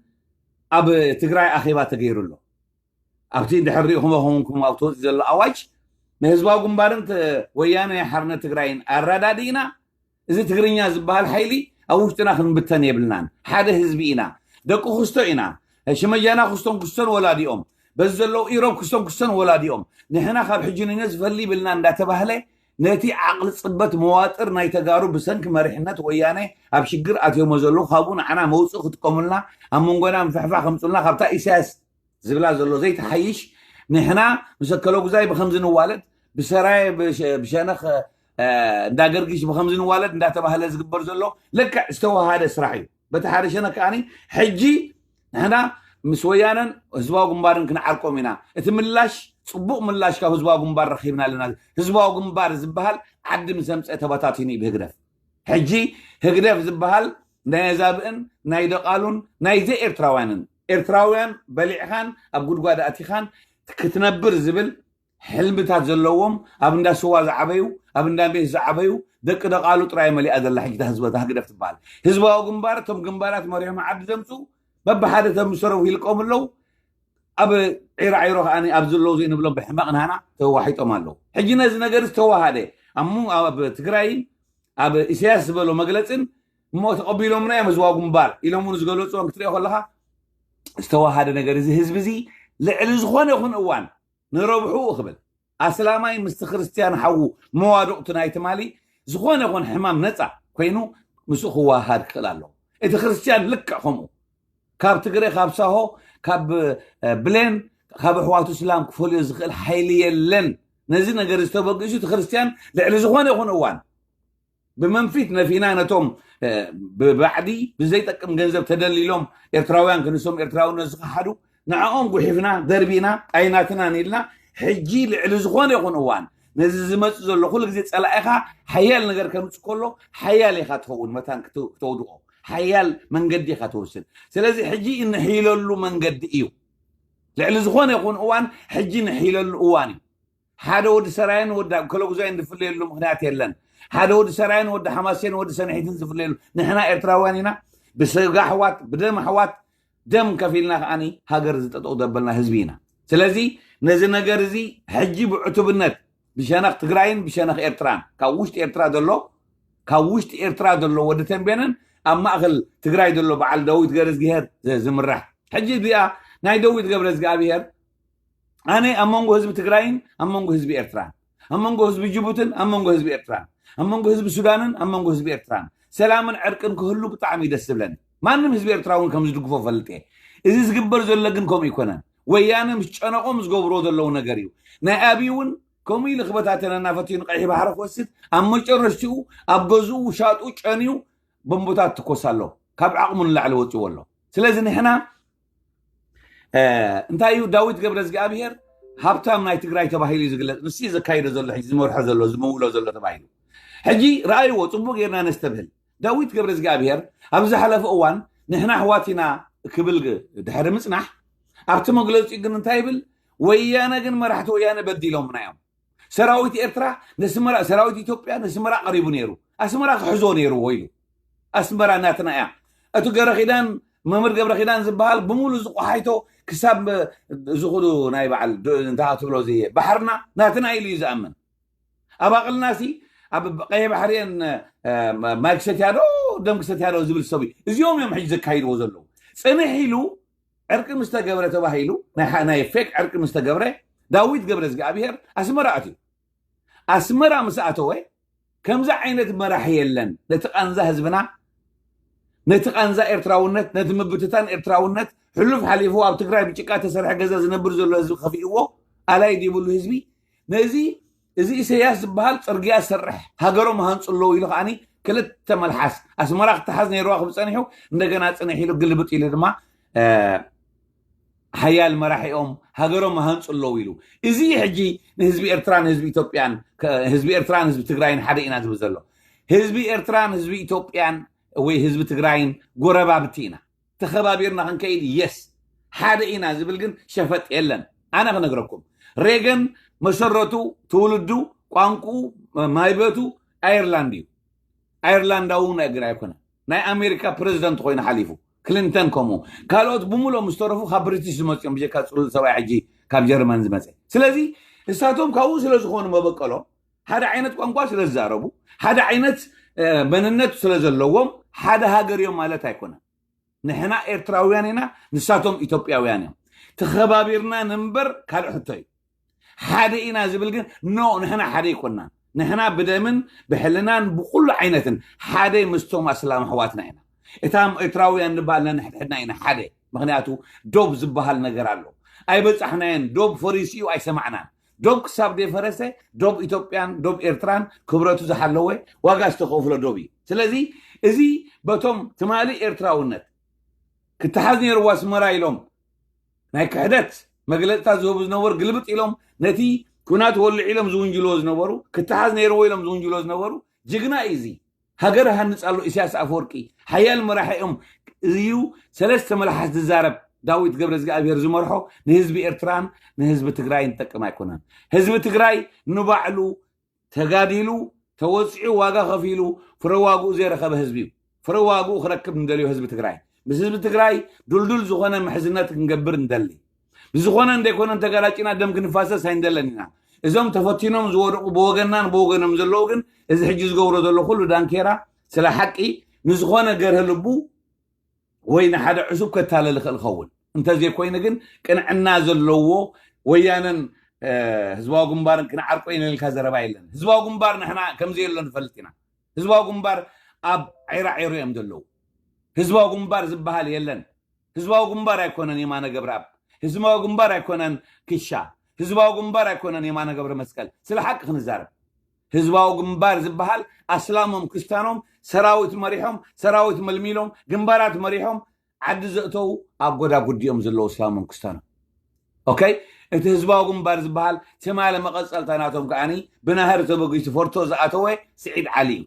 ኣብ ትግራይ ኣኼባ ተገይሩ ኣሎ። ኣብቲ እንድሕር ሪኢኹሞ ከውንኩም ኣብ ተወፅእ ዘሎ ኣዋጅ ንህዝባዊ ግንባርን ወያነ ሓርነት ትግራይን ኣረዳድእና እዚ ትግርኛ ዝበሃል ሓይሊ ኣብ ውሽጥና ክንብተን የብልናን። ሓደ ህዝቢ ኢና። ደቂ ኩስቶ ኢና። ሽመጃና ኩስቶን ኩስቶን ወላዲኦም በዚ ዘለዉ ኢሮብ ኩስቶን ኩስቶን ወላዲኦም ንሕና ካብ ሕጂ ንነ ዝፈሊ ይብልና እንዳተባህለ ነቲ ዓቕሊ ፅበት መዋጥር ናይ ተጋሩ ብሰንኪ መሪሕነት ወያነ ኣብ ሽግር ኣትዮሞ ዘለዉ ካብኡ ንዓና መውፅእ ክጥቀሙልና ኣብ መንጎና ምፍሕፋ ከምፁልና ካብታ ኢሳያስ ዝብላ ዘሎ ዘይተሓይሽ ንሕና ምስ ኣከለጉዛይ ብከምዚ ንዋለድ ብሰራየ ብሸነኽ እንዳ ገርጊሽ ብከምዚ ንዋለድ እንዳተባህለ ዝግበር ዘሎ ልክዕ ዝተወሃደ ስራሕ እዩ። በቲ ሓደ ሸነክ ከዓኒ ሕጂ ንሕና ምስ ወያነን ህዝባዊ ግንባርን ክንዓርቆም ኢና። እቲ ምላሽ፣ ፅቡቕ ምላሽ ካብ ህዝባዊ ግንባር ረኺብና ኣለና። ህዝባዊ ግንባር ዝበሃል ዓዲ ምስ ኣምፀአ ተበታቲኑ እዩ ብህግደፍ። ሕጂ ህግደፍ ዝበሃል ናይ ኣዛብእን ናይ ደቓሉን ናይ ዘይኤርትራውያንን፣ ኤርትራውያን በሊዕኻን ኣብ ጉድጓድ ኣቲኻን ክትነብር ዝብል ሕልምታት ዘለዎም፣ ኣብ እንዳ ስዋ ዝዓበዩ፣ ኣብ እንዳ ሜስ ዝዓበዩ ደቂ ደቓሉ ጥራይ መሊኣ ዘላ ሕጂ እታ ህዝቢ፣ እታ ህግደፍ ትበሃል። ህዝባዊ ግንባር፣ እቶም ግንባራት መሪሖም ዓዲ ዘምፅኡ በብሓደ ተምሰረው ይልቀሙ ኣለዉ። ኣብ ዒራዒሮ ከዓኒ ኣብ ዘለዉ ዘይንብሎም ብሕመቕ ናህና ተዋሒጦም ኣለዉ። ሕጂ ነዚ ነገር ዝተዋሃደ ኣብ ሙ-፣ ኣብ ትግራይን ኣብ ኢሳያስ ዝበሎ መግለፅን እሞ ተቐቢሎምና እዮም ህዝባዊ ግንባር ኢሎም እውን ዝገለፅዎም ክትሪኦ ከለኻ ዝተዋሃደ ነገር፣ እዚ ህዝቢ እዚ ልዕሊ ዝኾነ ይኹን እዋን ንረብሕኡ ክብል ኣስላማይ ምስቲ ክርስትያን ሓዉ መዋድቕቱ ናይ ትማሊ ዝኾነ ይኹን ሕማም ነፃ ኮይኑ ምስኡ ክወሃሃድ ክኽእል ኣለዎ። እቲ ክርስትያን ልክዕ ከምኡ ካብ ትግረ፣ ካብ ሳሆ፣ ካብ እ፣ ብሌን፣ ካብ ኣሕዋቱ እስላም ክፈልዮ ዝኽእል ሓይሊ የለን። ነዚ ነገር ዝተበግሱ እቲ ክርስትያን ልዕሊ ዝኾነ ይኹን እዋን ብመንፊት ነፊና ነቶም እ፣ ብባዕዲ ብዘይጠቅም ገንዘብ ተደሊሎም ኤርትራውያን ክንሶም ኤርትራውነት ዝኸሓዱ ንዕኦም ጉሒፍና ደርቢና ኣይናትናን ኢልና ሕጂ ልዕሊ ዝኾነ ይኹን እዋን ነዚ ዝመጽእ ዘሎ ኩሉ ግዜ ጸላኢኻ ሓያል ነገር ከምጽእ ከሎ ሓያል ኢኻ ትኸውን መታን ክተ-፣ ክተውድቆ ሓያል መንገዲ ኢኻ ትወስድ። ስለዚ ሕጂ እንሕይለሉ መንገዲ እዩ። ልዕሊ ዝኾነ ይኹን እዋን ሕጂ ንሕይለሉ እዋን እዩ። ሓደ ወዲ ሰራየን ወዲ ኣብ ከለጉዛይን ዝፍለየሉ ምኽንያት የለን። ሓደ ወዲ ሰራየን ወዲ ሓማሴን ወዲ ሰንሒትን ዝፍለየሉ፣ ንሕና ኤርትራውያን ኢና። ብስጋ ኣሕዋት፣ ብደም ኣሕዋት፣ ደም ከፊልና ከዓኒ ሃገር ዝጠጠው ዘበልና ህዝቢ ኢና። ስለዚ ነዚ ነገር እዚ ሕጂ ብዕቱብነት ብሸነኽ ትግራይን ብሸነኽ ኤርትራን፣ ካብ ውሽጢ ኤርትራ ዘሎ፣ ካብ ውሽጢ ኤርትራ ዘሎ ወዲ ተንቤንን ኣብ ማእኸል ትግራይ ዘሎ በዓል ዳዊት ገብረዝግሄር ዝ-፣ ዝምራሕ፣ ሕጂ እዚኣ ናይ ዳዊት ገብረዝግኣብሄር ኣነ ኣብ መንጎ ህዝቢ ትግራይን ኣብ መንጎ ህዝቢ ኤርትራን፣ ኣብ መንጎ ህዝቢ ጅቡትን ኣብ መንጎ ህዝቢ ኤርትራን፣ ኣብ መንጎ ህዝቢ ሱዳንን ኣብ መንጎ ህዝቢ ኤርትራን ሰላምን ዕርቅን ክህሉ ብጣዕሚ ደስ ዝብለኒ። ማንም ህዝቢ ኤርትራ እውን ከም ዝድግፎ ፈልጥ እየ። እዚ ዝግበር ዘሎ ግን ከምኡ ይኮነን። ወያነ ምስ ጨነቆም ዝገብርዎ ዘለዉ ነገር እዩ። ናይ ኣብይ እውን ከምኡ ኢሉ ክበታተነና ፈትዩ ንቀይሕ ባሕሪ ክወስድ፣ ኣብ መጨረሽትኡ ኣብ ገዝኡ ሻጡ ጨንዩ ቦምቦታት ትኮስ ኣሎ። ካብ ዓቕሙ ንላዕሊ ወፂዎ ኣሎ። ስለዚ ንሕና እ፣ እንታይ እዩ ዳዊት ገብረዝግኣብሄር ሃብታም ናይ ትግራይ ተባሂሉ እዩ ዝግለጽ። ንሱ እዩ ዘካይዶ ዘሎ፣ ሕጂ ዝመርሖ ዘሎ፣ ዝምውሎ ዘሎ ተባሂሉ። ሕጂ ረኣይዎ፣ ጽቡቅ ጌርና ነስተብህል። ዳዊት ገብረዝግኣብሄር ኣብ ዝሓለፈ እዋን ንሕና ኣሕዋት ኢና ክብል ግ-፣ ድሕሪ ምጽናሕ ኣብቲ መግለጺኡ ግን እንታይ ይብል? ወያነ ግን መራሕቲ ወያነ በዲሎምና እዮም። ሰራዊት ኤርትራ ነስመራ፣ ሰራዊት ኢትዮጵያ ነስመራ ቀሪቡ ነይሩ። ኣስመራ ክሕዞ ነይርዎ ኢሉ። ኣስመራ ናትና እያ። እቲ ገብረ ኪዳን፣ መምህር ገብረ ኪዳን ዝበሃል ብምሉእ ዝቆሓይቶ ክሳብ ዝኹሉ ናይ በዓል ዶ-፣ እንታይ ትብሎ እዚ ባሕርና ናትና ኢሉ እዩ ዝኣምን። ኣብ ኣቕልናሲ ኣብ ቀይሕ ባሕሪ እየን፣ እ፣ ማይ ክሰትያ ዶ ደም ክሰትያ ዶ ዝብል ሰብ እዩ። እዚኦም እዮም ሕጂ ዘካይድዎ ዘለዉ። ጽንሕ ኢሉ ዕርቂ ምስ ተገብረ ተባሂሉ፣ ናይ ሓ-፣ ናይ ፌክ ዕርቂ ምስ ተገብረ፣ ዳዊት ገብረ እግዚኣብሄር ኣስመራ ኣትዩ። ኣስመራ ምስ ኣተወ፣ ከምዚ ዓይነት መራሒ የለን። ነቲ ቃንዛ ህዝብና፣ ነቲ ቃንዛ ኤርትራውነት፣ ነቲ ምብትታን ኤርትራውነት፣ ሕሉፍ ሓሊፉ ኣብ ትግራይ ብጭቃ ተሰርሐ ገዛ ዝነብር ዘሎ ህዝቢ ከፊእዎ፣ ኣላይ ድይብሉ ህዝቢ፣ ነዚ፣ እዚ ኢሰያስ ዝበሃል ጽርግያ ዝሰርሕ፣ ሃገሮም ሃንጹ ኣለዉ ኢሉ ከዓኒ ክልተ መልሓስ፣ ኣስመራ ክትሓዝ ነይርዋ ክብል ጸኒሑ፣ እንደገና ጽንሕ ኢሉ ግልብጥ ኢሉ ድማ፣ እ፣ ሓያል መራሒኦም ሃገሮም ሃንጹ ኣለዉ ኢሉ። እዚ ሕጂ ንህዝቢ ኤርትራን ህዝቢ ኢትዮጵያን፣ ከ-፣ ህዝቢ ኤርትራን ህዝቢ ትግራይን ሓደ ኢና ዝብል ዘሎ። ህዝቢ ኤርትራን ህዝቢ ኢትዮጵያን ወይ ህዝቢ ትግራይን ጎረባብቲ ኢና። ተኸባቢርና ክንከይድ፣ የስ፣ ሓደ ኢና ዝብል ግን ሸፈጥ የለን። ኣነ ክነግረኩም፣ ሬገን መሰረቱ፣ ትውልዱ፣ ቋንቁ፣ ማይበቱ ኣየርላንድ እዩ። ኣየርላንዳዊ እውን ኣይኮነ። ናይ ኣሜሪካ ፕሬዚደንት ኮይኑ ሓሊፉ። ክሊንተን ከምኡ። ካልኦት ብምሉኦም ዝተረፉ ካብ ብሪቲሽ ዝመፅኦም፣ ብጀካ ፅሉል ሰብኣይ ሕጂ ካብ ጀርመን ዝመፀ። ስለዚ እሳቶም ካብኡ ስለ ዝኾኑ መበቀሎም፣ ሓደ ዓይነት ቋንቋ ስለ ዝዛረቡ፣ ሓደ ዓይነት፣ እ፣ መንነት ስለ ዘለዎም ሓደ ሃገር እዮም ማለት ኣይኮነን። ንሕና ኤርትራውያን ኢና፣ ንሳቶም ኢትዮጵያውያን እዮም። ተኸባቢርና ንንበር ካልእ ሕቶ እዩ። ሓደ ኢና ዝብል ግን፣ ኖ፣ ንሕና ሓደ ኣይኮናን። ንሕና ብደምን ብሕልናን ብኩሉ ዓይነትን ሓደ ምስቶም ኣስላም ኣሕዋትና ኢና። እታም ኤርትራውያን ንበሃል ነንሕድሕድና ኢና ሓደ። ምኽንያቱ ዶብ ዝበሃል ነገር ኣሎ። ኣይበጻሕናዮን፣ ዶብ ፈሪሱ እዩ፣ ኣይሰማዕናን። ዶብ ክሳብ ዘይፈረሰ ዶብ ኢትዮጵያን ዶብ ኤርትራን ክብረቱ ዝሓለወ ዋጋ ዝተኸፍሎ ዶብ እዩ። ስለዚ እዚ በቶም ትማሊ ኤርትራውነት ክተሓዝ ነይርዎ ኣስመራ ኢሎም ናይ ክሕደት መግለፅታት ዝህቡ ዝነበሩ ግልብጥ ኢሎም ነቲ ኩናት ወልዕ ኢሎም ዝውንጅልዎ ዝነበሩ ክተሓዝ ነይርዎ ኢሎም ዝውንጅልዎ ዝነበሩ ጅግና እዩ። እዚ ሃገር ሃንፅ ኣሎ ኢሳያስ ኣፈወርቂ ሓያል መራሒ እዮም እዩ። ሰለስተ መልሓስ ዝዛረብ ዳዊት ገብረ እግዚኣብሔር ዝመርሖ ንህዝቢ ኤርትራን ንህዝቢ ትግራይን ዝጠቅም ኣይኮነን። ህዝቢ ትግራይ ንባዕሉ ተጋዲሉ ተወፂዑ ዋጋ ከፊሉ ፍረ ዋግኡ ዘይረኸበ ህዝቢ እዩ። ፍረ ዋግኡ ክረክብ ንደልዮ ህዝቢ ትግራይ ምስ ህዝቢ ትግራይ ዱልዱል ዝኾነ ምሕዝነት ክንገብር ንደሊ። ብዝኾነ እንደይኮነ እንተጋላጭና ደም ክንፋሰስ ኣይንደለን ኢና። እዞም ተፈቲኖም ዝወደቁ ብወገናን ብወገኖም ዘለዉ ግን እዚ ሕጂ ዝገብሮ ዘሎ ኩሉ ዳንኬራ ስለ ሓቂ ንዝኾነ ገርህ ልቡ ወይ ንሓደ ዕሱብ ከታለል ይኽእል ኸውን። እንተዘይኮይኑ ግን ቅንዕና ዘለዎ ወያነን ህዝባዊ ግንባርን ክንዓርቆ ኢና ኢልካ ዘረባ የለን። ህዝባዊ ግንባር ንሕና ከምዘየሎ ንፈልጥ ኢና። ህዝባዊ ግንባር ኣብ ዒራዒሮ እዮም ዘለዉ። ህዝባዊ ግንባር ዝበሃል የለን። ህዝባዊ ግንባር ኣይኮነን የማነ ገብረኣብ። ህዝባዊ ግንባር ኣይኮነን ክሻ። ህዝባዊ ግንባር ኣይኮነን የማነ ገብረ መስቀል። ስለ ሓቂ ክንዛረብ ህዝባዊ ግንባር ዝበሃል ኣስላሞም ክስታኖም ሰራዊት መሪሖም ሰራዊት መልሚሎም ግንባራት መሪሖም ዓዲ ዘእተው ኣብ ጎዳጉዲ እዮም ዘለዉ እስላሞም ክስታኖም። ኦኬ፣ እቲ ህዝባዊ ግንባር ዝበሃል ትማሊ መቐፀልታ ናቶም ከዓኒ ብናህሪ ተበጊሱ ፈርቶ ዝኣተወ ስዒድ ዓሊ እዩ።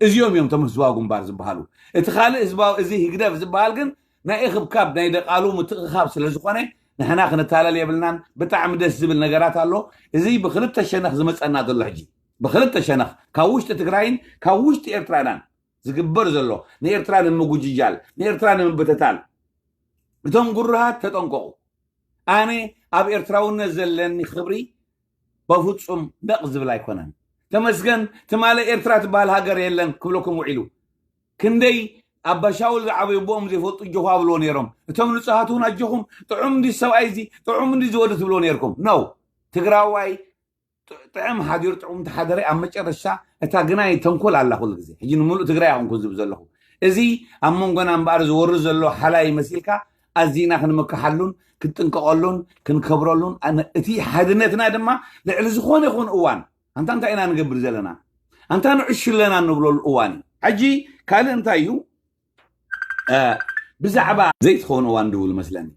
እዚኦም እዮም እቶም ህዝባዊ ግንባር ዝበሃሉ። እቲ ካልእ ህዝባዊ እዚ ህግደፍ ዝበሃል ግን ናይ እኽብካብ ናይ ደቃሉ ምትእኽኻብ ስለ ዝኾነ ንሕና ክንታለል የብልናን። ብጣዕሚ ደስ ዝብል ነገራት ኣሎ። እዚ ብክልተ ሸነኽ ዝመፀና ዘሎ ሕጂ ብክልተ ሸነኽ ካብ ውሽጢ ትግራይን ካብ ውሽጢ ኤርትራናን ዝግበር ዘሎ ንኤርትራ ንምጉጅጃል ንኤርትራ ንምብትታን እቶም ጉርሃት ተጠንቀቑ። ኣነ ኣብ ኤርትራውነት ዘለኒ ክብሪ በፍጹም ደቕ ዝብል ኣይኮነን። ተመስገን ትማሊ ኤርትራ ትበሃል ሃገር የለን ክብለኩም ውዒሉ። ክንደይ ኣባሻውል ዝዓበዩ ቦኦም ዘይፈልጡ እጆኹ ኣብልዎ ነይሮም። እቶም ንጹሃት እውን ኣጆኹም ጥዑም እንዲ ሰብኣይ እዚ ጥዑም እንዲ ዝወዲ ትብልዎ ነይርኩም። ነው ትግራዋይ ጥዕም ሓዲሩ ጥዑም ተሓደረ ኣብ መጨረሻ እታ ግናይ ተንኮል ኣላ ኩሉ ግዜ። ሕጂ ንምሉእ ትግራይ ኣይኮንኩን ዝብል ዘለኹ። እዚ ኣብ መንጎና እምበኣር ዝወርድ ዘሎ ሓላይ መሲልካ ኣዚና ክንምክሓሉን ክንጥንቀቐሉን ክንከብረሉን እቲ ሓድነትና ድማ ልዕሊ ዝኾነ ይኹን እዋን ኣንታ እንታይ ኢና ንገብር ዘለና ኣንታ ንዕሹ ኣለና እንብለሉ እዋን እዩ። ሕጂ ካልእ እንታይ እዩ ብዛዕባ ዘይትኸውን እዋን ድውል መስለኒ።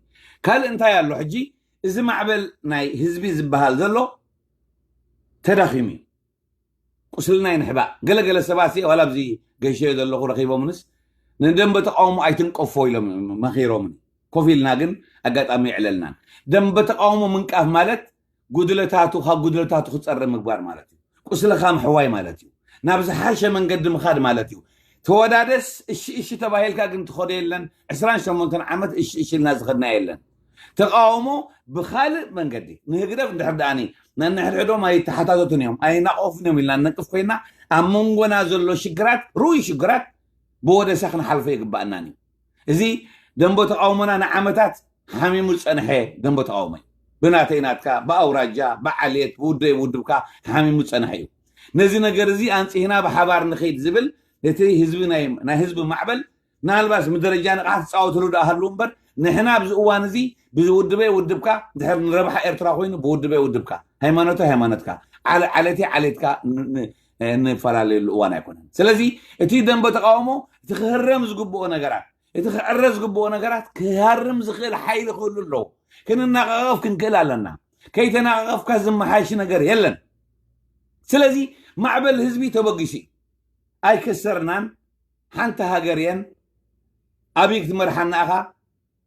ካልእ እንታይ ኣሎ ሕጂ እዚ ማዕበል ናይ ህዝቢ ዝበሃል ዘሎ ተዳኺሙ እዩ። ቁስልና ይንሕባእ። ገለገለ ሰባት ዋላ ኣብዚ ገይሸዮ ዘለኹ ረኺቦምንስ ንደንበ ተቃውሞ ኣይትንቀፎ ኢሎም መኺሮምኒ። ኮፍ ኢልና ግን ኣጋጣሚ የዕለልናን። ደንበ ተቃውሞ ምንቃፍ ማለት ጉድለታቱ ካብ ጉድለታቱ ክፀረ ምግባር ማለት እዩ። ቁስልኻ ምሕዋይ ማለት እዩ። ናብ ዝሓሸ መንገዲ ምኻድ ማለት እዩ። ተወዳደስ እሺ እሺ ተባሂልካ ግን ትኸዶ የለን። ዕስራን ሸሞንተን ዓመት እሺ እሺ ኢልና ዝኸድና የለን። ተቃውሞ ብኻልእ መንገዲ ንህግደፍ እንድሕር ደኣኒ ነንሕድሕዶም ኣይተሓታተቱን እዮም ኣይናቆፉን እዮም ኢልና ንነቅፍ ኮይና ኣብ መንጎና ዘሎ ሽግራት ርኡይ ሽግራት ብወደሳ ክንሓልፎ ይግባኣናን እዩ። እዚ ደንቦ ተቃውሞና ንዓመታት ሓሚሙ ዝፀንሐ ደንቦ ተቃውሞ እዩ። ብናተይ ናትካ ብኣውራጃ ብዓሌት ብውደይ ውድብካ ሓሚሙ ዝፀንሐ እዩ። ነዚ ነገር እዚ ኣንፅህና ብሓባር ንኸይድ ዝብል እቲ ህዝቢ ናይ ህዝቢ ማዕበል ምናልባሽ ብደረጃ ንቕሓት ትፃወትሉ ደኣ ሃልዉ እምበር ንሕና ኣብዚ እዋን እዚ ብውድበይ ውድብካ ድሕር ንረብሓ ኤርትራ ኮይኑ ብውድበይ ውድብካ ሃይማኖተይ ሃይማኖትካ ዓለ- ዓሌተይ ዓሌትካ ን- ን- ንፈላለየሉ እዋን ኣይኮነን። ስለዚ እቲ ደንበ ተቃውሞ እቲ ክህረም ዝግብኦ ነገራት እቲ ክዕረ ዝግብኦ ነገራት ክሃርም ዝኽእል ሓይሊ ክህሉ ኣለዎ። ክንናቃቀፍ ክንክእል ኣለና። ከይተናቃቀፍካ ዝመሓየሽ ነገር የለን። ስለዚ ማዕበል ህዝቢ ተበጊሱ እዩ። ኣይከሰርናን ሓንቲ ሃገር እየን ኣበይ ክትመርሓና ኢኻ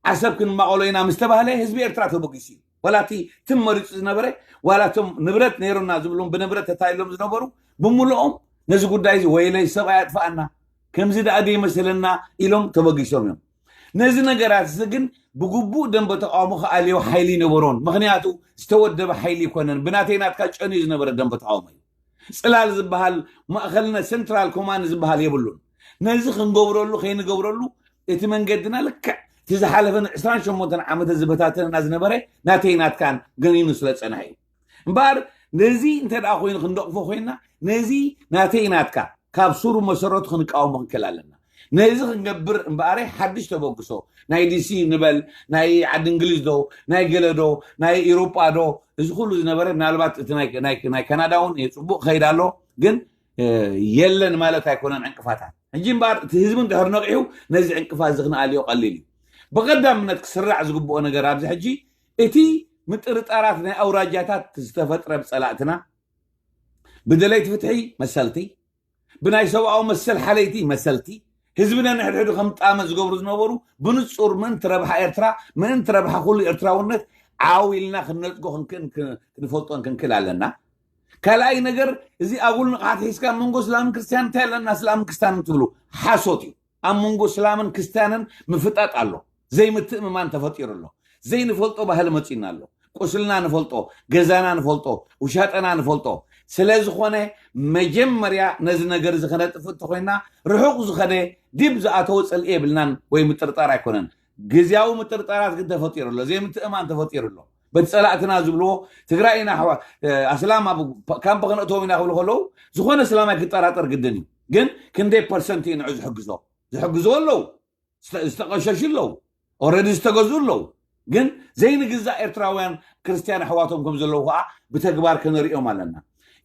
ዓሰብ ክንማቐሎ ኢና ምስ ተባህለ ህዝቢ ኤርትራ ተበጊሱ እዩ። ዋላ እቲ ትም መሪፁ ዝነበረ ዋላ እቶም ንብረት ነይሩና ዝብሎም ብንብረት ተታይሎም ዝነበሩ ብምልኦም ነዚ ጉዳይ እዚ ወይለይ ሰብኣይ ኣጥፍኣና ከምዚ ደኣ ደይመሰለና ኢሎም ተበጊሶም እዮም። ነዚ ነገራት እዚ ግን ብግቡእ ደንበ ተቃውሞ ክኣልዮ ሓይሊ ይነበሮን ምክንያቱ ዝተወደበ ሓይሊ ይኮነን ብናተይ ናትካ ጨንዩ ዝነበረ ደንበ ተቃውሞ እዩ። ፅላል ዝበሃል ማእኸልነት ሰንትራል ኮማንድ ዝበሃል የብሉን። ነዚ ክንገብረሉ ከይንገብረሉ እቲ መንገድና ልክዕ እቲ ዝሓለፈ ዕስራን ሸሞንተን ዓመተ ዝበታተነና ዝነበረ ናተይ ናትካን ገኒኑ ስለ ፀንሐ እዩ። እምበኣር ነዚ እንተ ደኣ ኮይኑ ክንደቕፎ ኮይንና ነዚ ናተይ ናትካ ካብ ሱሩ መሰረቱ ክንቃወሞ ክንክእል ኣለና። ነዚ ክንገብር እምበኣረይ ሓድሽ ተበግሶ ናይ ዲሲ ንበል ናይ ዓዲ እንግሊዝ ዶ ናይ ገለ ዶ ናይ ኢሮጳ ዶ እዚ ኩሉ ዝነበረ ምናልባት እቲ ናይ ካናዳ እውን ጽቡቕ ክኸይድ ኣሎ፣ ግን የለን ማለት ኣይኮነን ዕንቅፋታት። ሕጂ እምበኣር እቲ ህዝቢ እንድሕር ነቒሑ ነዚ ዕንቅፋት እዚ ክነኣልዮ ቀሊል እዩ። ብቐዳምነት ክስራዕ ዝግብኦ ነገር ኣብዚ ሕጂ እቲ ምጥርጣራት ናይ ኣውራጃታት ዝተፈጥረ ብጸላእትና ብደለይቲ ፍትሒ መሰልቲ፣ ብናይ ሰብኣዊ መሰል ሓለይቲ መሰልቲ፣ ህዝቢ ነንሕድሕዱ ከም ጣመ ዝገብሩ ዝነበሩ ብንጹር ምእንቲ ረብሓ ኤርትራ፣ ምእንቲ ረብሓ ኩሉ ኤርትራውነት ዓው ኢልና ክንነጽጎ ክንክን ክንፈልጦን ክንክእል ኣለና። ካልኣይ ነገር፣ እዚ ኣጉል ንቕሓት ሒዝካ መንጎ እስላምን ክርስትያን እንታይ ኣለና እስላምን ክርስትያንን ትብሉ ሓሶት እዩ። ኣብ መንጎ እስላምን ክርስትያንን ምፍጣጥ ኣሎ። ዘይምትእምማን ተፈጢሩ ኣሎ። ዘይንፈልጦ ባህሊ መጺና ኣሎ። ቁስልና ንፈልጦ፣ ገዛና ንፈልጦ፣ ውሻጠና ንፈልጦ። ስለ ዝኾነ መጀመርያ ነዚ ነገር እዚ ከነጥፍ እንተኮይና ርሑቕ ዝኸደ ዲብ ዝኣተወ ጽልኢ የብልናን ወይ ምጥርጣር ኣይኮነን። ግዝያዊ ምጥርጣራት ግን ተፈጢሩ ኣሎ። ዘይምትእማን ተፈጢሩ ኣሎ። በቲ ጸላእትና ዝብልዎ ትግራይ ኢና ኣስላም ኣብ ካምፕ ክነእተዎም ኢና ክብሉ ከለዉ ዝኾነ እስላማይ ክጠራጠር ግድን እዩ። ግን ክንደይ ፐርሰንት እዩ ንዑ ዝሕግዞ? ዝሕግዝዎ ኣለዉ፣ ዝተቀሸሹ ኣለዉ፣ ኦረዲ ዝተገዙ ኣለዉ። ግን ዘይንግዛእ ኤርትራውያን ክርስትያን ኣሕዋቶም ከም ዘለዉ ከዓ ብተግባር ከነሪኦም ኣለና።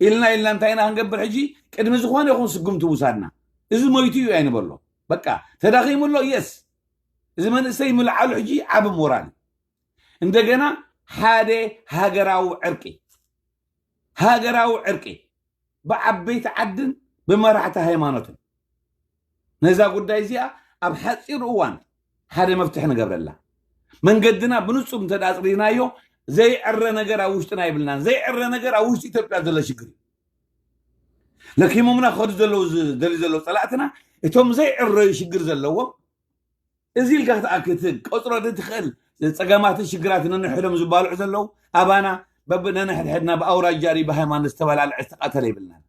ኢልና ኢልና እንታይ ኢና ክንገብር ሕጂ? ቅድሚ ዝኾነ ይኹን ስጉምቲ ውሳድና፣ እዚ ሞይቱ እዩ ኣይንበሎ። በቃ ተዳኺሙ ኣሎ። የስ፣ እዚ መንእሰይ ምልዓሉ ሕጂ ዓቢ ሞራል እዩ። እንደገና ሓደ ሃገራዊ ዕርቂ፣ ሃገራዊ ዕርቂ ብዓበይቲ ዓድን ብመራሕቲ ሃይማኖትን ነዛ ጉዳይ እዚኣ ኣብ ሓፂር እዋን ሓደ መፍትሒ ንገብረላ። መንገድና ብንፁር እንተ ኣፅሪናዮ ዘይዕረ ነገር ኣብ ውሽጥና ይብልናን። ዘይዕረ ነገር ኣብ ውሽጢ ኢትዮጵያ ዘሎ ሽግር እዩ። ለኪሞምና ክኸዱ ዘለዉ ዝደልዩ ዘለዉ ፀላእትና እቶም ዘይዕረዩ ሽግር ዘለዎም እዚ ኢልካ ክትኣክት ቆፅሮ ትኽእል ፀገማትን ሽግራትን ነንሕዶም ዝባልዑ ዘለዉ ኣባና በብነንሕድሕድና ብኣውራጃ ድዩ ብሃይማኖት ዝተበላልዐ ዝተቃተለ ይብልናን።